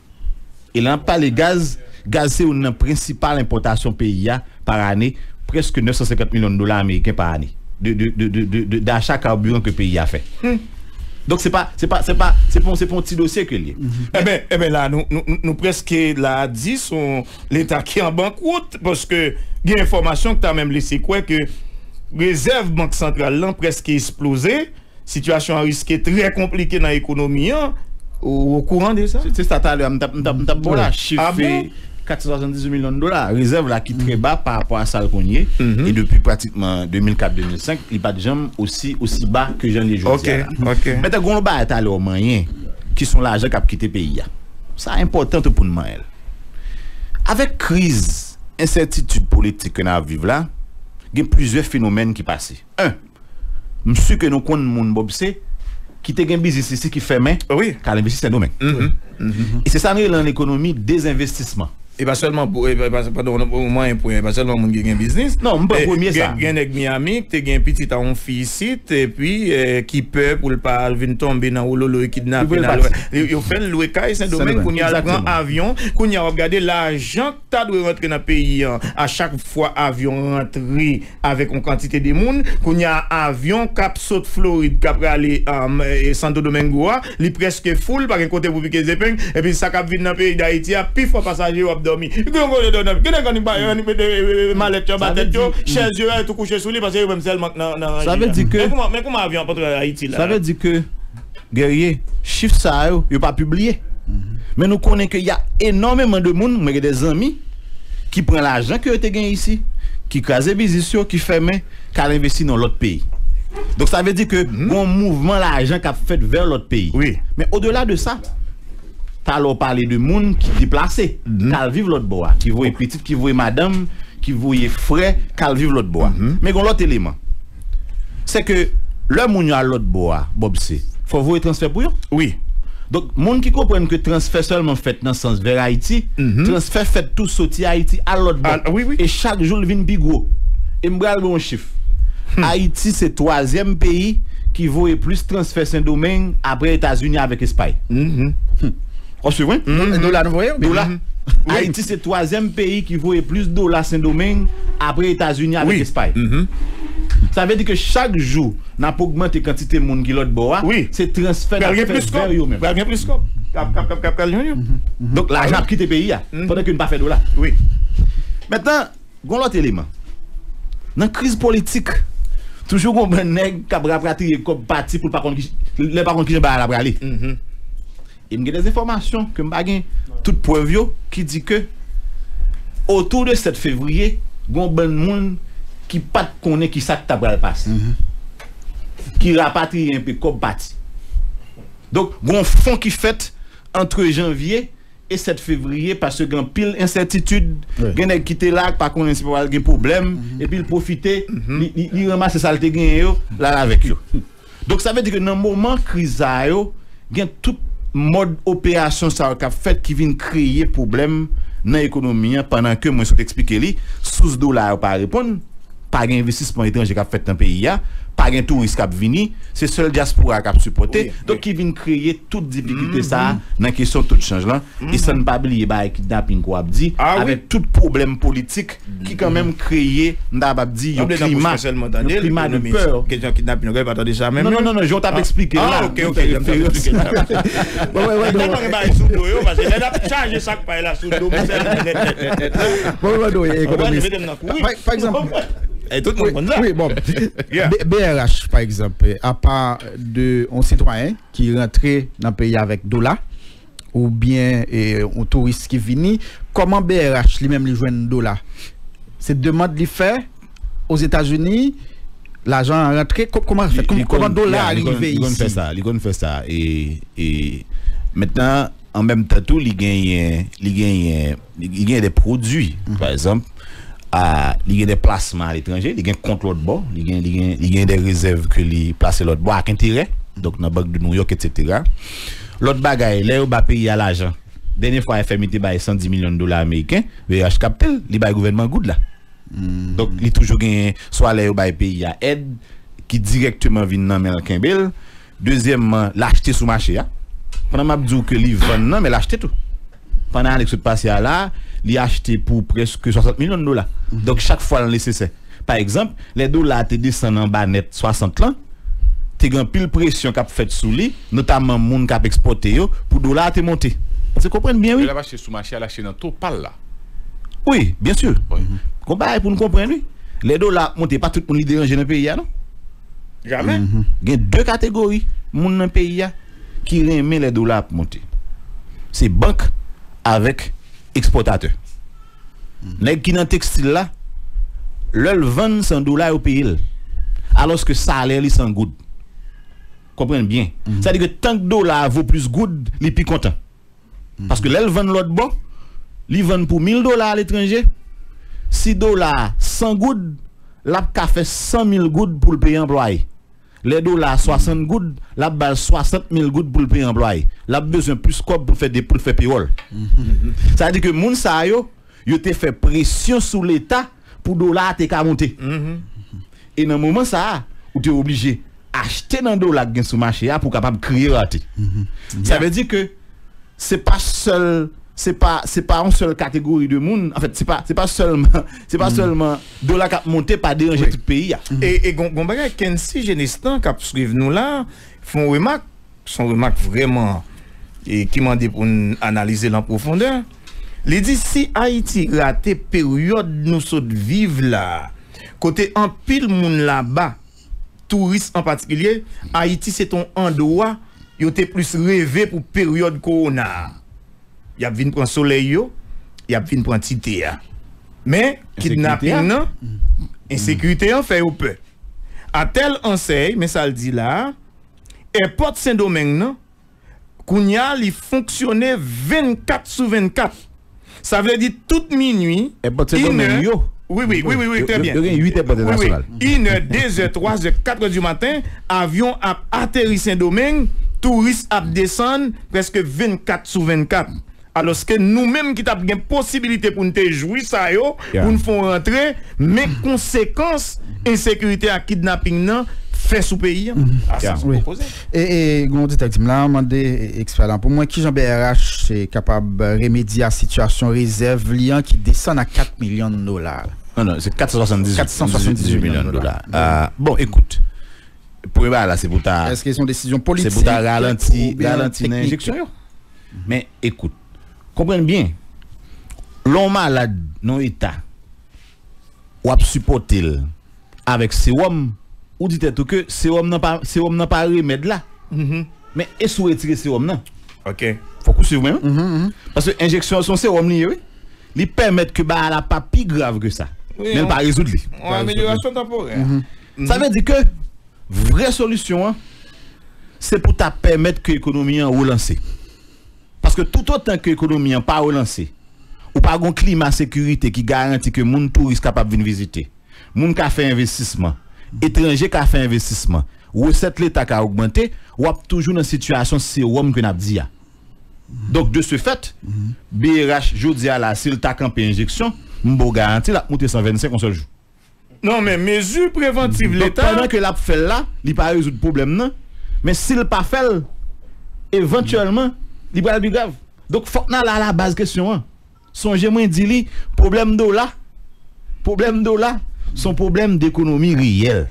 E lè n ap pale gaz, gaz se youn nan prensipal enpòtasyon peyi a pa ane, prèske nèf san senkant milyon dola ameriken pa ane de, de, de, de, de, de, dacha kabiran ke peyi a fè. Donk se pa, se pa, se pa, se pa, se pa yon ti dosye ke l ye. Enben, enben la, nou, nou, nou, nou prèske la di se yon Leta ki an bankwout, paske gen enfòmasyon ki ta menm lese kwè ke rezèv Bank Santral lan prèske esploze, sitiyasyon an riske trè konplike nan ekonomi an. Ou okouran de sa? Se, se sa talè a, m t ap, m t ap, m t ap ba w la chif, ah bon? Kat san swasanndizuit milyon dola. Rezèv la ki trè ba pa rapò a sa l konn ye. E depi pratikman de mil kat, de mil senk, li pa t janm osi, osi ba ke jan l ye jodi a la. Mentnan, gen yon bagay talè w manyen, ki se yon lajan k ap kite peyi a. Sa enpòtan tou pou n manyen l. Avèk kriz, ensètitid politik ke n ap viv la, gen plizyè fenomèn ki pase. En, m si ke nou konn moun Bòbse ki te gen biznis isi ki fèmen, k al envesti Sendomeng. E se sa n rele an ekonomi dezenvestisman. E pa sèlman pou, e pa, e pa, padon, mwen, e pa sèlman moun ki gen biznis. Non, m pran premye sa. Gen, gen nèg Miami ki te gen pitit a yon fi isit, epi, eh, ki pè pou l pa al vin tonbe nan wololo e kidnape nan lwe. Yo, yo fè l lwe kay Sendomeng, kounye a l pran avyon, kounye a w ap gade lajan k ta dwe rantre nan peyi an, a chak fwa avyon rantre avèk yon kantite de moun, kounye a avyon k ap sot Florid, k ap rale, um, eh, Santo Domingo a, li prèske foul, pa gen kote pou pike zepeng, epi sa k ap vin nan peyi Dayiti a, pifò pasaje yo ap dòmi. Gen yon kote dòmi, gen nèg annik ba yo, annik mete, eh, eh, malèt yo anba tèt yo, chèz yo, yo tou kouche sou li, paske yo menm sèlman k nan, nan ranje a. Men kouman, men kouman avyon ap antre Ayiti la? Sa vle di ke Guerrier, chif sa yo, yo pa pibliye. Men nou konnen ke y a enòmeman de moun, mwen gen de zanmi, ki pran lajan ke yo te gen isi, ki kraze biznis yo, ki fèmen, k al envesti nan lòt peyi. Donk, sa vle di ke gon mouvman lajan k ap fèt vè lòt peyi. Men odela de sa, talè w pale de moun ki deplase, k al viv lòt bò a, ki voye pitit, ki voye madanm, ki voye frè, k al viv lòt bò a. Men gon lòt eleman. Se ke lè moun yo al lòt bò a, Bòbse, fò w voye transfè pou yo. Wi. Donk, moun ki konprann ke transfè sèlman fèt nan sans vè Ayiti, transfè fèt tou soti Ayiti al lòt bò. E chak jou l vin pi gwo. E m pral ba w yon chif. Ayiti se twazyèm peyi ki voye plis transfè Sendomeng apre Etazini avèk Espay. W ap swiv mwen? Dola nou voye? Dola. Ayiti se twazyèm peyi ki voye plis dola Sendomeng apre Etazini avèk Espay. Sa vle di ke chak jou n ap ogmante kantite moun ki lòt bò a, se transfè n ap fè vè yo menm. Pral gen plis kòb. K ap, k ap, k ap, k ap pral jwenn yo. Donk, lajan ap kite peyi a, pandan ke n pa fè dola. Mentnan, gon lòt eleman. Nan kriz politik, toujou gon bann nèg k ap rapatriye kòb pati pou l pa konn ki, lè pa konn kijan bagay la prale. E m gen de enfòmasyon ke m pa gen tout prèv yo ki di ke otou de sèt fevriye, gon bann moun ki pa t konnen ki sa k ta pral pase, ki rapatriye enpe kòb pati. Donk, gon fon ki fèt antre janvye e sèt fevriye, paske gen anpil ensètitid. Gen nèg ki te la, k pa konnen si pral gen pwoblèm, epi l pwofite, li, li, li ranmase sa l te genyen yo, l al avèk yo. Donk, sa vle di ke nan moman kriz sa yo, gen tout mòd operasyon sa yo k ap fèt ki vin kreye pwoblèm nan ekonomi an, pandan ke mwen sot eksplike li, sous dola yo pa reponn, pa gen envestisman etranje k ap fèt nan peyi a, pa gen touris k ap vini, se sèl dyaspora k ap sipòte. Donk, ki vin kreye tout difikilte sa a nan kesyon to de chanj lan. E san n pa bliye bagay kidnaping ke w ap di, avèk tout pwoblèm politik ki kanmenm kreye, m ta kapab di, yon klima, yon klima de pè. Kesyon kidnaping, nou pa tande sa menm. Non, non, non, non, jan w t ap eksplike la. Ah, ok, ok, jan m t ap eksplike la. Tèlman gen bagay sou do yo, paske lè n ap chaje sak pay la sou do, m sèl nèt, nèt, nèt, nèt. Bon, bon, bon, ekonomis. Pa, pa, pa egzanp, wi, bon, B R H, pa egzanp, apa de yon sitwayen ki rantre nan peyi avèk dola, oubyen, e, yon touris ki vini, kòman B R H li menm li jwenn dola? Se demann li fè Ozetazini, lajan an rantre, kò-, kòman fèt? Kòman dola a rive isi? Li konn fè sa, li konn fè sa. E, e mentnan, an menm tan tou, li genyen, li genyen, li genyen de pwodui, pa egzanp, a, li gen de plasman aletranje, li gen kont lòt bò, li gen, li gen, li gen de rezèv ke li plase lòt bò ak enterè. Donk, nan Bank de New York, etsetera. Lòt bagay, lè yo ba peyi a lajan, dènye fwa F M I te bay san di milyon dola ameriken, B R H kapte l, li bay gouvènman goud la. Donk, li toujou genyen, swa lè yo bay peyi a èd, ki dirèkteman vin nan men l, kenbe l. Dezyèmman, l achte sou mache a. Pandan m ap di w ke li vann nan, men l achte tou. Pandan ane k sot pase a la, li achte pou prèske swasant milyon dola. Donk, chak fwa l nesesè. Pa egzanp, lè dola a te desann anba nèt swasant lan, te gen anpil presyon k ap fèt sou li, notaman moun k ap ekspòte yo, pou dola a te monte. Èske w konprann byen, wi? Lè l ap achte sou mache a, l achte nan total la. Wi, byen si. Wi. Gon bagay pou n konprann, wi. Lè dola ap monte, pa tout moun li deranje nan peyi a, non. Jamè. Gen de kategori moun nan peyi a ki renmen lè dola ap monte. Se bank avèk ekspòtatè. Nèg ki nan tekstil la, lè l vann, se an dola yo peye l. Alòske salè li se an goud. Konprann byen. Sa vle di ke tank dola a vo plis goud, li pi kontan. Paske lè l vann lòt bò, li vann pou mil dola aletranje. Si dola a san goud, l ap ka fè san mil goud pou l peye anplwaye. Lè dola a swasant goud, l ap ba l swasant mil goud pou l peye anplwaye. L ap bezwen plis kòb pou l fè de, pou l fè pewòl. Sa vle di ke moun sa yo, yo te fè presyon sou Leta pou dola a te ka monte. E nan moman sa a, ou te oblije achte nan dola k gen sou mache a pou w kapab kreye rate. Sa vle di ke se pa sèl, se pa, se pa yon sèl kategori de moun, anfèt, se pa, se pa sèlman, se pa sèlman dola k ap monte pa deranje tout peyi a. E, e gon, gon bagay Kency Genestan k ap swiv nou la, fè yon remak, se yon remak vrèman, e ki mande pou n analize l an pwofondè. Li di si Ayiti rate peryòd nou sot viv la, kote anpil moun laba, touris an patikilye, Ayiti se t on andwa yo te plis reve pou peryòd kowona a. Y ap vin pran solèy yo, y ap vin pran tite a. Men, kidnaping nan, ensekirite an fè yo pè. A tèl ansèy, men sa l di la a, èpòt Sendomeng nan, kounye a, li fonksyone vennkat sou vennkat. Sa vle di tout minui, èpòt Sendomeng yo. Wi, wi, wi, wi, wi, trè byen. Yo gen uit èpòt entènasyonal. Wi, wi. Inè, dezè, twazè, katrè di maten, avyon ap ateri Sendomeng, touris ap desann prèske vennkat sou vennkat. Alòske nou menm ki t ap gen posibilite pou n te jwi sa yo, pou n fè yon rantre, men konsekans ensekirite ak kidnaping nan fè sou peyi a. A sa se pwopoze. E, e, gen yon oditè ki di m la, mande, e, ekspè la, pou mwen, kijan B R H kapab remedye a sitiyasyon rezèv li an ki desann a kat milyon dola? Non, non, se kat san swasanndizuit milyon dola. Ah, bon, ekout, premye bagay la, se pou ta, èske se yon desizyon politik, se pou ta ralanti, ralanti nan enjeksyon yo. Men, ekout, konprann byen, lè w malad nan yon eta, w ap sipòte l avèk sewòm, ou di tèt ou ke sewòm nan pa, sewòm nan pa remèd la. Men e si w retire sewòm nan? Fòk ou swiv mwen, wi. Paske enjeksyon an se yon sewòm li ye, wi. Li pèmèt ke bagay la pa pi grav ke sa. Men l pa rezoud li. Yon amelyorasyon tanporè. Sa vle di ke vrè solisyon an, se pou ta pèmèt ke ekonomi an relanse. Paske toutotan ke ekonomi an pa relanse, ou pa gon klima sekirite ki garanti ke moun touris kapab vin vizite, moun ka fè envestisman, etranje ka fè envestisman, resèt leta ka ogmante, w ap toujou nan sitiyasyon sewòm ke n ap di a. Donk, de ce fait, B R H, jodi a la, si l ta kanpe enjeksyon, m ba w garanti, l ap moute san vennsenk yon sèl jou. Non, men mezi prevantiv Leta. Donk, pandan ke l ap fè l la, li pa rezoud pwoblèm nan. Men si l pa fè l, evantyèlman, li pral pi grav. Donk, fòk n ale a la baz kesyon an. Sonje mwen di li, pwoblèm dola, pwoblèm dola, se yon pwoblèm dekonomi reyèl.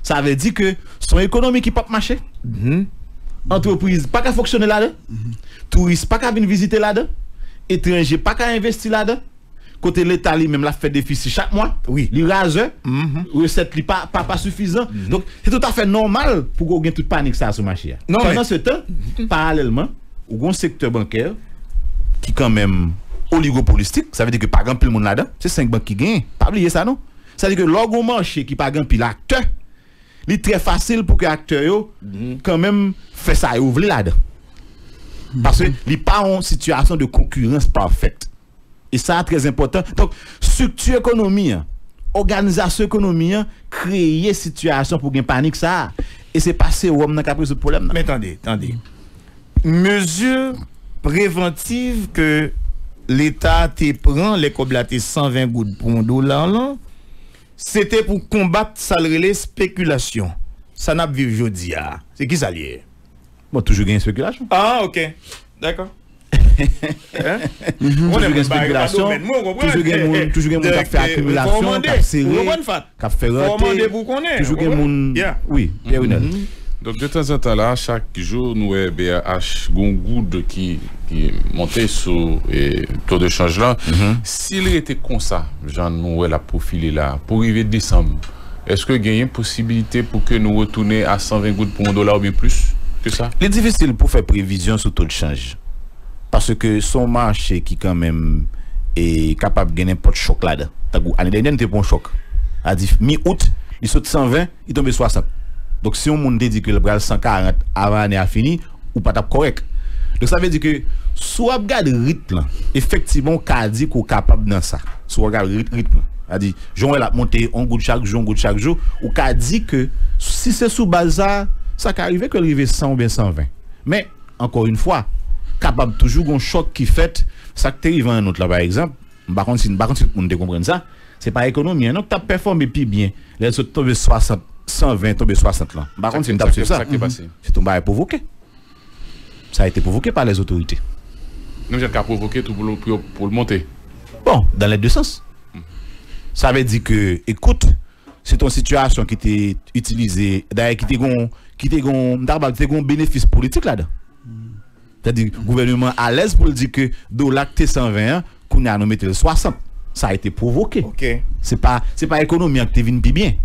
Sa vle di ke se yon ekonomi ki p ap mache. Antrepriz pa ka fonksyone ladan. Touris pa ka vin vizite ladan. Etranje pa ka envesti ladan. Kote Leta li menm l ap fè defisi chak mwa, wi, li razè, resèt li pa, pa, pa sifizan. Donk, se toutafè nòmal pou gen tout panik sa a sou mache a. Pandan se tan, paralèlman, ou gen yon sektè bankè ki kanmenm oligopolistik, sa vle di ke pa gen anpil moun ladan, se senk bank ki genyen, pa bliye sa non. Sa vle di ke lè w gen yon mache ki pa gen anpil aktè, li trè fasil pou ke aktè yo kanmenm fè sa yo vle ladan. Paske li pa yon sitiyasyon de konkirans pafèt. E sa a trè enpòtan. Donk, estrikti ekonomi an, òganizasyon ekonomi an, kreye sitiyasyon pou gen panik sa a. E se pa sewòm nan k ap rezoud pwoblèm nan. Men tande, tande. Mezi prevantiv ke Leta te pran lè kòb la te san ven goud pou yon dola lan, se te pou konbat sa l rele spekilasyon. Sa n ap viv jodi a, se ki sa l ye? Bon, toujou gen spekilasyon. Ah, ok. Dakò. Toujou gen espekilasyon, toujou gen moun, toujou gen moun k ap fè akimilasyon, k ap sere, k ap fè rate. Toujou gen moun, wi, Pierre Renel. Donk, detanzantan la, chak jou, nou wè B R H gon goud ki, ki monte sou e, to de chanj lan. Si l rete konsa, jan nou wè l ap pwofile la, pou rive desanm, èske genyen posibilite pou ke nou retounen a san ven goud pou yon dola oubyen plis ke sa? Li difisil pou fè previzyon sou to de chanj. Paske se yon mache ki kanmenm e kapab gen nenpòt chòk ladan. Tankou ane dènye, nou te pran yon chòk. A di mi out, li sot san ven, li tonbe swasant. Donk, si yon moun te di ke l pral san karant avan ane a fini, ou pa t ap kòrèk. Donk, sa vle di ke si w ap gade rit lan, efektivman, ou ka di ke w kapab nan sa. Si w ap gade rit, rit lan. Sa di, jan w wè l ap monte, yon goud chak jou, yon goud chak jou, ou ka di ke si se sou baz sa, sa ka rive ke l rive san oubyen san ven. Men, ankò yon fwa, kapab toujou gon chòk ki fèt. Sa k te rive an out la, pa egzanp, m pa konn si, m pa konn si tout moun te konprann sa, se pa ekonomi an non k t ap pèfòme pi byen lè l sot tonbe swasant, san ven, tonbe swasant lan. M pa konn si n t ap swiv sa. Se t yon bagay pwovoke. Sa a été provoqué par les autorités. Nou jwenn ka pwovoke tou pou l, pou l monte. Bon, dans les deux sens. Sa vle di ke, ekout, se t yon sitiyasyon ki te itilize, dayè ki te gon, ki te gon, m ta kapab di te gon benefis politik ladan. Sètadi, gouvènman alèz pou l di ke dola k te san ven an, kounye a nou mete l swasant. Sa a été provoqué. Se pa, se pa ekonomi an ki te vin pi byen.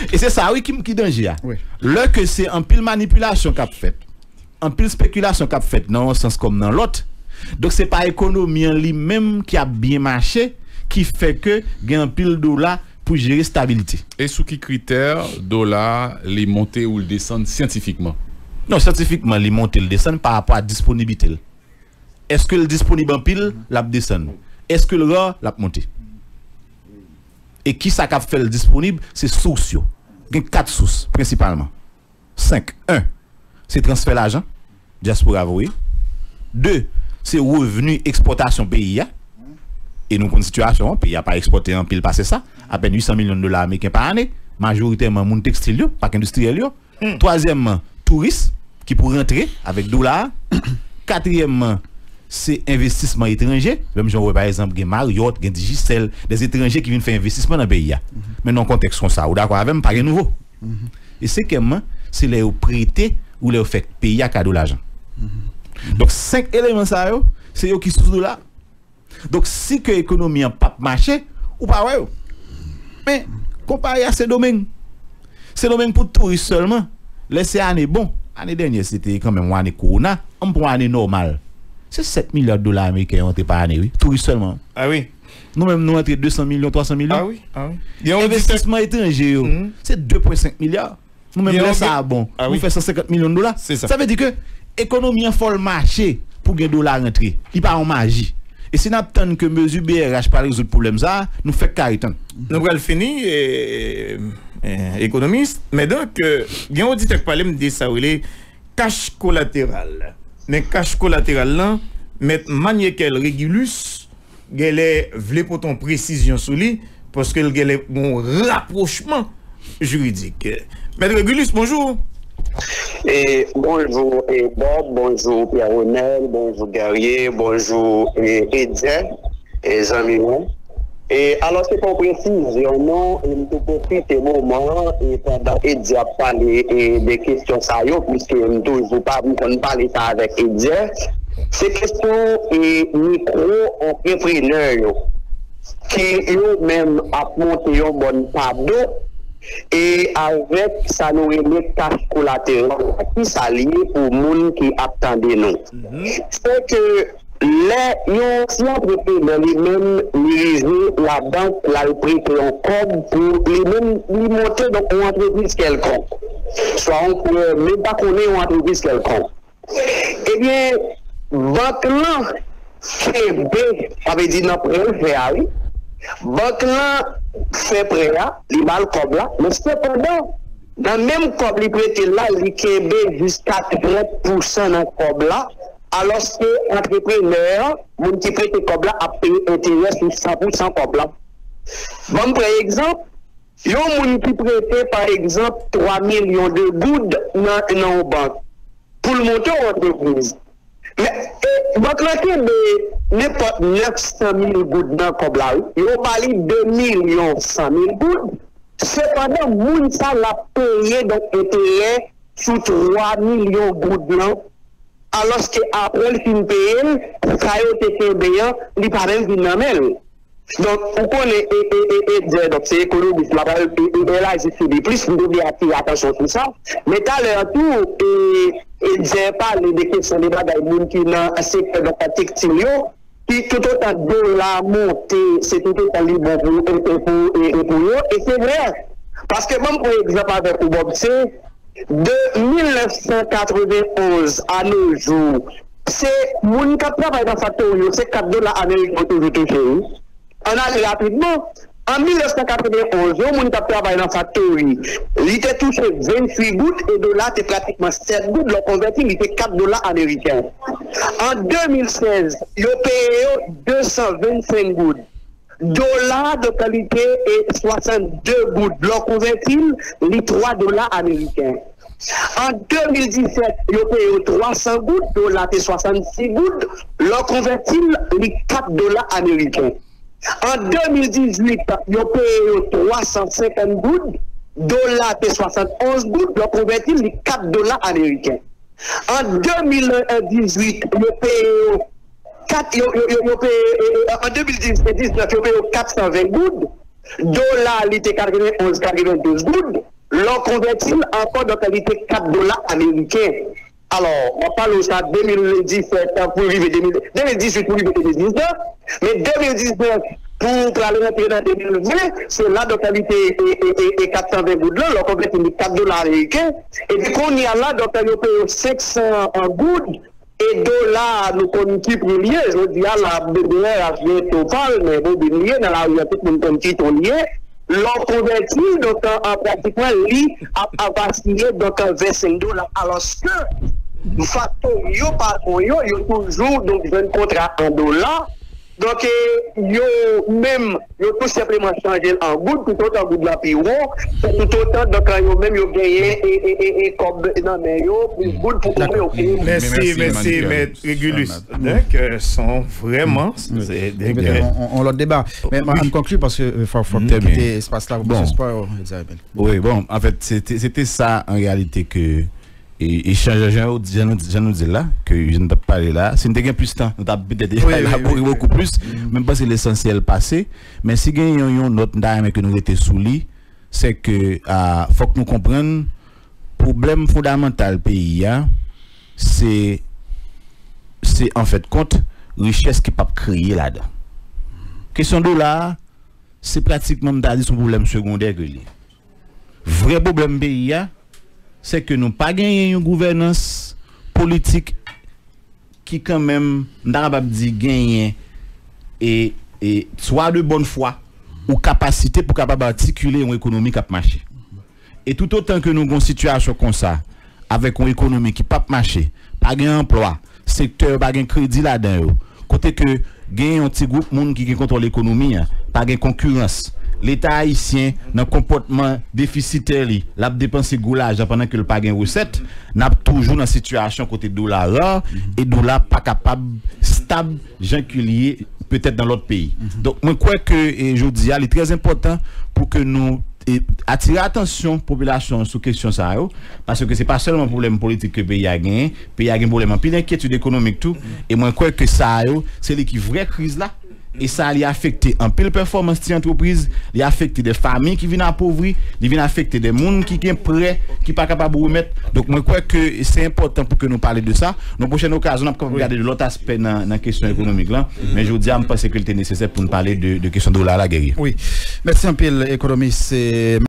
E se sa wi ki, ki danje a. Lè ke se anpil manipilasyon k ap fèt, anpil spekilasyon k ap fèt nan yon sans kòm nan lòt. Donk se pa ekonomi an li menm ki ap byen mache ki fè ke gen anpil dola pou jere stabilite. E sou ki kritè dola a li monte ou l desann syantifikman? Non, syantifikman li monte, l desann pa rapò a disponibite l. Èske l disponib anpil, l ap desann. Èske l ra, l ap monte. E kisa k ap fè l disponib? Se sous yo. Gen kat sous prensipalman. Senk. En, se transfè lajan dyaspora voye. De, se revni ekspòtasyon peyi a. E nou konn sitiyasyon an, peyi a pa ekspòte anpil pase sa. Apèn uit san milyon dola ameriken pa ane. Majoritèman moun tekstil yo, pak endistriyèl yo. Twazyèmman, touris ki pou rantre avèk dola a. Katriyèmman, se envestisman etranje. Menm jan w wè, pa egzanp, gen Marriott, gen Digicel, de etranje ki vin fè envestisman nan peyi a. Men nan yon kontèks konsa, ou dakò avè m, pa gen nouvo. E senkyèmman, se lè yo prete ou lè yo fè peyi a kado lajan. Donk, senk eleman sa yo, se yo ki sous dola. Donk, si ke ekonomi an p ap mache, ou pa wè yo. Men, konpare a Sendomeng. Sendomeng pou touris sèlman, lè se ane bon, ane dènye se te kanmenm yon ane kowona, ann pran yon ane nòmal. Se sèt milya dola ameriken yo antre pa ane, wi, touris sèlman. A wi. Nou menm, nou antre de san milyon, twa san milyon. A wi, a wi. Envestisman etranje yo, se de pwen senk milya. Nou menm, lè sa a bon, nou fè san senkant milyon dola. Sa vle di ke ekonomi an fò l mache pou gen dola rantre. Li pa yon maji. E si n ap tann ke mezi B R H pral rezoud pwoblèm sa a, nou fèk kare tann. Nou pral fini, ekonomis. Men donk, gen yon oditè k pale m de sa yo rele kach kolateral. Men kach kolateral lan, mèt Maniekel Régulus, genlè vle pote yon presizyon sou li, paske l genlè gen yon rapwochman jiridik. Mèt Régulus, bonjou. E, bonjou, e, Bob, bonjou, Pierre Renel, bonjou, Guerrier, bonjou, e, Edzer, e, zanmi mwen. E, alò, se pa yon presizyon, non, e m tou pwofite moman an, e pandan Edzer ap pale, e, de kesyon sa yo, piske m toujou pa, m konn pale sa avèk Edzer, se kesyon, e, mikwo antreprenè yo, ke yo menm ap monte yon bòn pa do, e avèk sa nou rele kach kolateral la, ki sa l ye pou moun ki ap tande nou? Se ke lè yon ti antreprenè li menm li rive labank, l al prete yon kòb pou li menm li monte donk yon antrepriz kèlkonk, swa yon prè, men pa konnen yon antrepriz kèlkonk. Ebyen, bank lan kenbe, sa vle di nan prè l fè a, wi. Bank lan fè prè a, li ba l kòb la, men sepandan, nan menm kòb li prete l la, li kenbe jiska trant pousan nan kòb la, alòske antreprenè an, moun ki prete kòb la, ap peye enterè sou san pousan kòb la. Ban m pran egzanp, yon moun ki prete, pa egzanp, twa milyon de goud nan, nan yon bank pou l monte yon antrepriz. Men, e, bank lan kenbe nenpòt nèf san mil goud nan kòb la, wi. Yo ba li de milyon san mil goud. Sepandan, moun sa l ap peye, donk, enterè sou twa milyon goud lan, alòske apre l fin peye l, sa yo te kenbe an, li pa menm vin nan men l. Donk, ou konnen, e, e, e, e, Djè, donk, se ekonomis, m ap e, e, elaji sou li plis, m te vle atire atansyon sou sa. Men talè a tou, e, e, Djè pale de kesyon de bagay moun ki nan sektè, donk, tekstil yo, ki toutotan dola monte, se toutotan li bon pou, e, e, pou, e, e, pou yo, e se vre. Paske, ban m pran egzanp avèk ou, Bob, se de mil nèf san katrevenn onz a nos jours, se moun k ap travay nan faktori yo, se kat dola ameriken yo toujou touche, wi. Ann ale rapidman. An mil nèf san katrevenn onz, yon moun k ap travay nan faktori, li te touche venntuit goud e dola te pratikman sèt goud. Lè w konvèti, li te kat dola ameriken. An de mil sèz, yo peye yo de san vennsenk goud. Dola, donk, li te, e, swasannde goud. Lè w konvèti l, li twa dola ameriken. An de mil disèt, yo peye yo twa san goud, dola te swasannsis goud. Lè w konvèti l, li kat dola ameriken. An de mil dizuit, yo peye yo twa san senkant goud, dola te swasannonz goud, lè w konvèti l, li kat dola ameriken. An de mil dizuit, yo peye yo kat, yo, yo, yo, yo peye, e, e, an de mil diznèf, yo peye yo kat san ven goud, dola li te katrevenn onz, katrevenn douz goud, lè w konvèti l ankò, donk, li te kat dola ameriken. Alò, m ap pale w sa de mil disèt pou rive de mil, de mil dizuit pou rive de mil diznèf, men de mil diznèf pou pral rantre nan de mil ven, se la, donk, li te, e, e, e, e kat san ven goud lan, lè w konvèti li kat dola ameriken, epi kounye a la, donk, yo peye yo senk san goud, e dola a, nou konn ki pri l ye, jodi a la, B D R H gen to pa l, men bobin li ye, nan lari a, tout moun konn ki to l ye, lè w konvèti l, donk, an, an pratikman, li ap, ap vasiye, donk, an vennsenk dola. Alòske, faktori yo, patwon yo, yo toujou, donk, jwenn kontra an dola. Donk, e, yo menm, yo tou senpleman chanje l an goud, toutotan goud la pi wo, se toutotan, donk, yo menm, yo genyen, e, e, e, e kòb nan men yo, pou goud pou ouvri yo peye. Mèsi, mèsi, mèt Régulus. Donk, e, son vrèman, se, on, on lòt deba. Men, an konkli, paske, e, fò, fò kite espas la pou Mesye Spò, Isabel. Wi, bon, anfèt, se te, se te sa, an reyalite, ke, e, echanj, jan, jan nou, jan nou di l la, ke jan nou t ap pale la, si n te gen plis tan, nou t ap petèt elabore bokou plis, men m panse lesansyèl pase. Men si gen yon, yon nòt, m ta renmen ke nou rete sou li, se ke, a, fòk nou konprann, pwoblèm fondamantal peyi a, se, se, anfèt kont, richès ki p ap kreye ladan. Kesyon dola a, se pratikman, m ta di, se yon pwoblèm segondè ke l ye. Vrè pwoblèm peyi a, se ke nou pa genyen yon gouvènans politik ki kanmenm, m ta kapab di, genyen e, e swa de bòn fwa ou kapasite pou kapab atikile yon ekonomi k ap mache. E toutotan ke nou gen yon sitiyasyon konsa, avèk yon ekonomi ki p ap mache, pa gen anplwa, sektè yo pa gen kredi ladan yo, kote ke gen yon ti gwoup moun ki gen kontwòl ekonomi an, pa gen konkirans, Leta ayisyen nan konpòtman defisitè li, l ap depanse gwo lajan pandan ke l pa gen resèt, n ap toujou nan sitiyasyon kote dola ra e dola pa kapab stab jan ke l ye petèt nan lòt peyi. Donk, mwen kwè ke, e, jodi a, li trè enpòtan pou ke nou, e, atire atansyon popilasyon an sou kesyon sa yo, paske se pa sèlman pwoblèm politik ke peyi a genyen, peyi a gen pwoblèm anpil enkyetid ekonomik tou, e mwen kwè ke sa yo, se li ki vrè kriz la, e sa li afekte anpil pèfòmans ti antrepriz, li afekte de fanmi ki vin apovri, li vin afekte de moun ki gen prè, ki pa kapab remèt. Donk, mwen kwè ke se enpòtan pou ke nou pale de sa. Nan pwochèn okazyon, n ap kapab gade de lòt aspè nan, nan kesyon ekonomik lan. Men jodi a, m panse ke l te nesesè pou n pale de, de kesyon dola la, Guerrier. Wi. Mèsi anpil, ekonomis, e,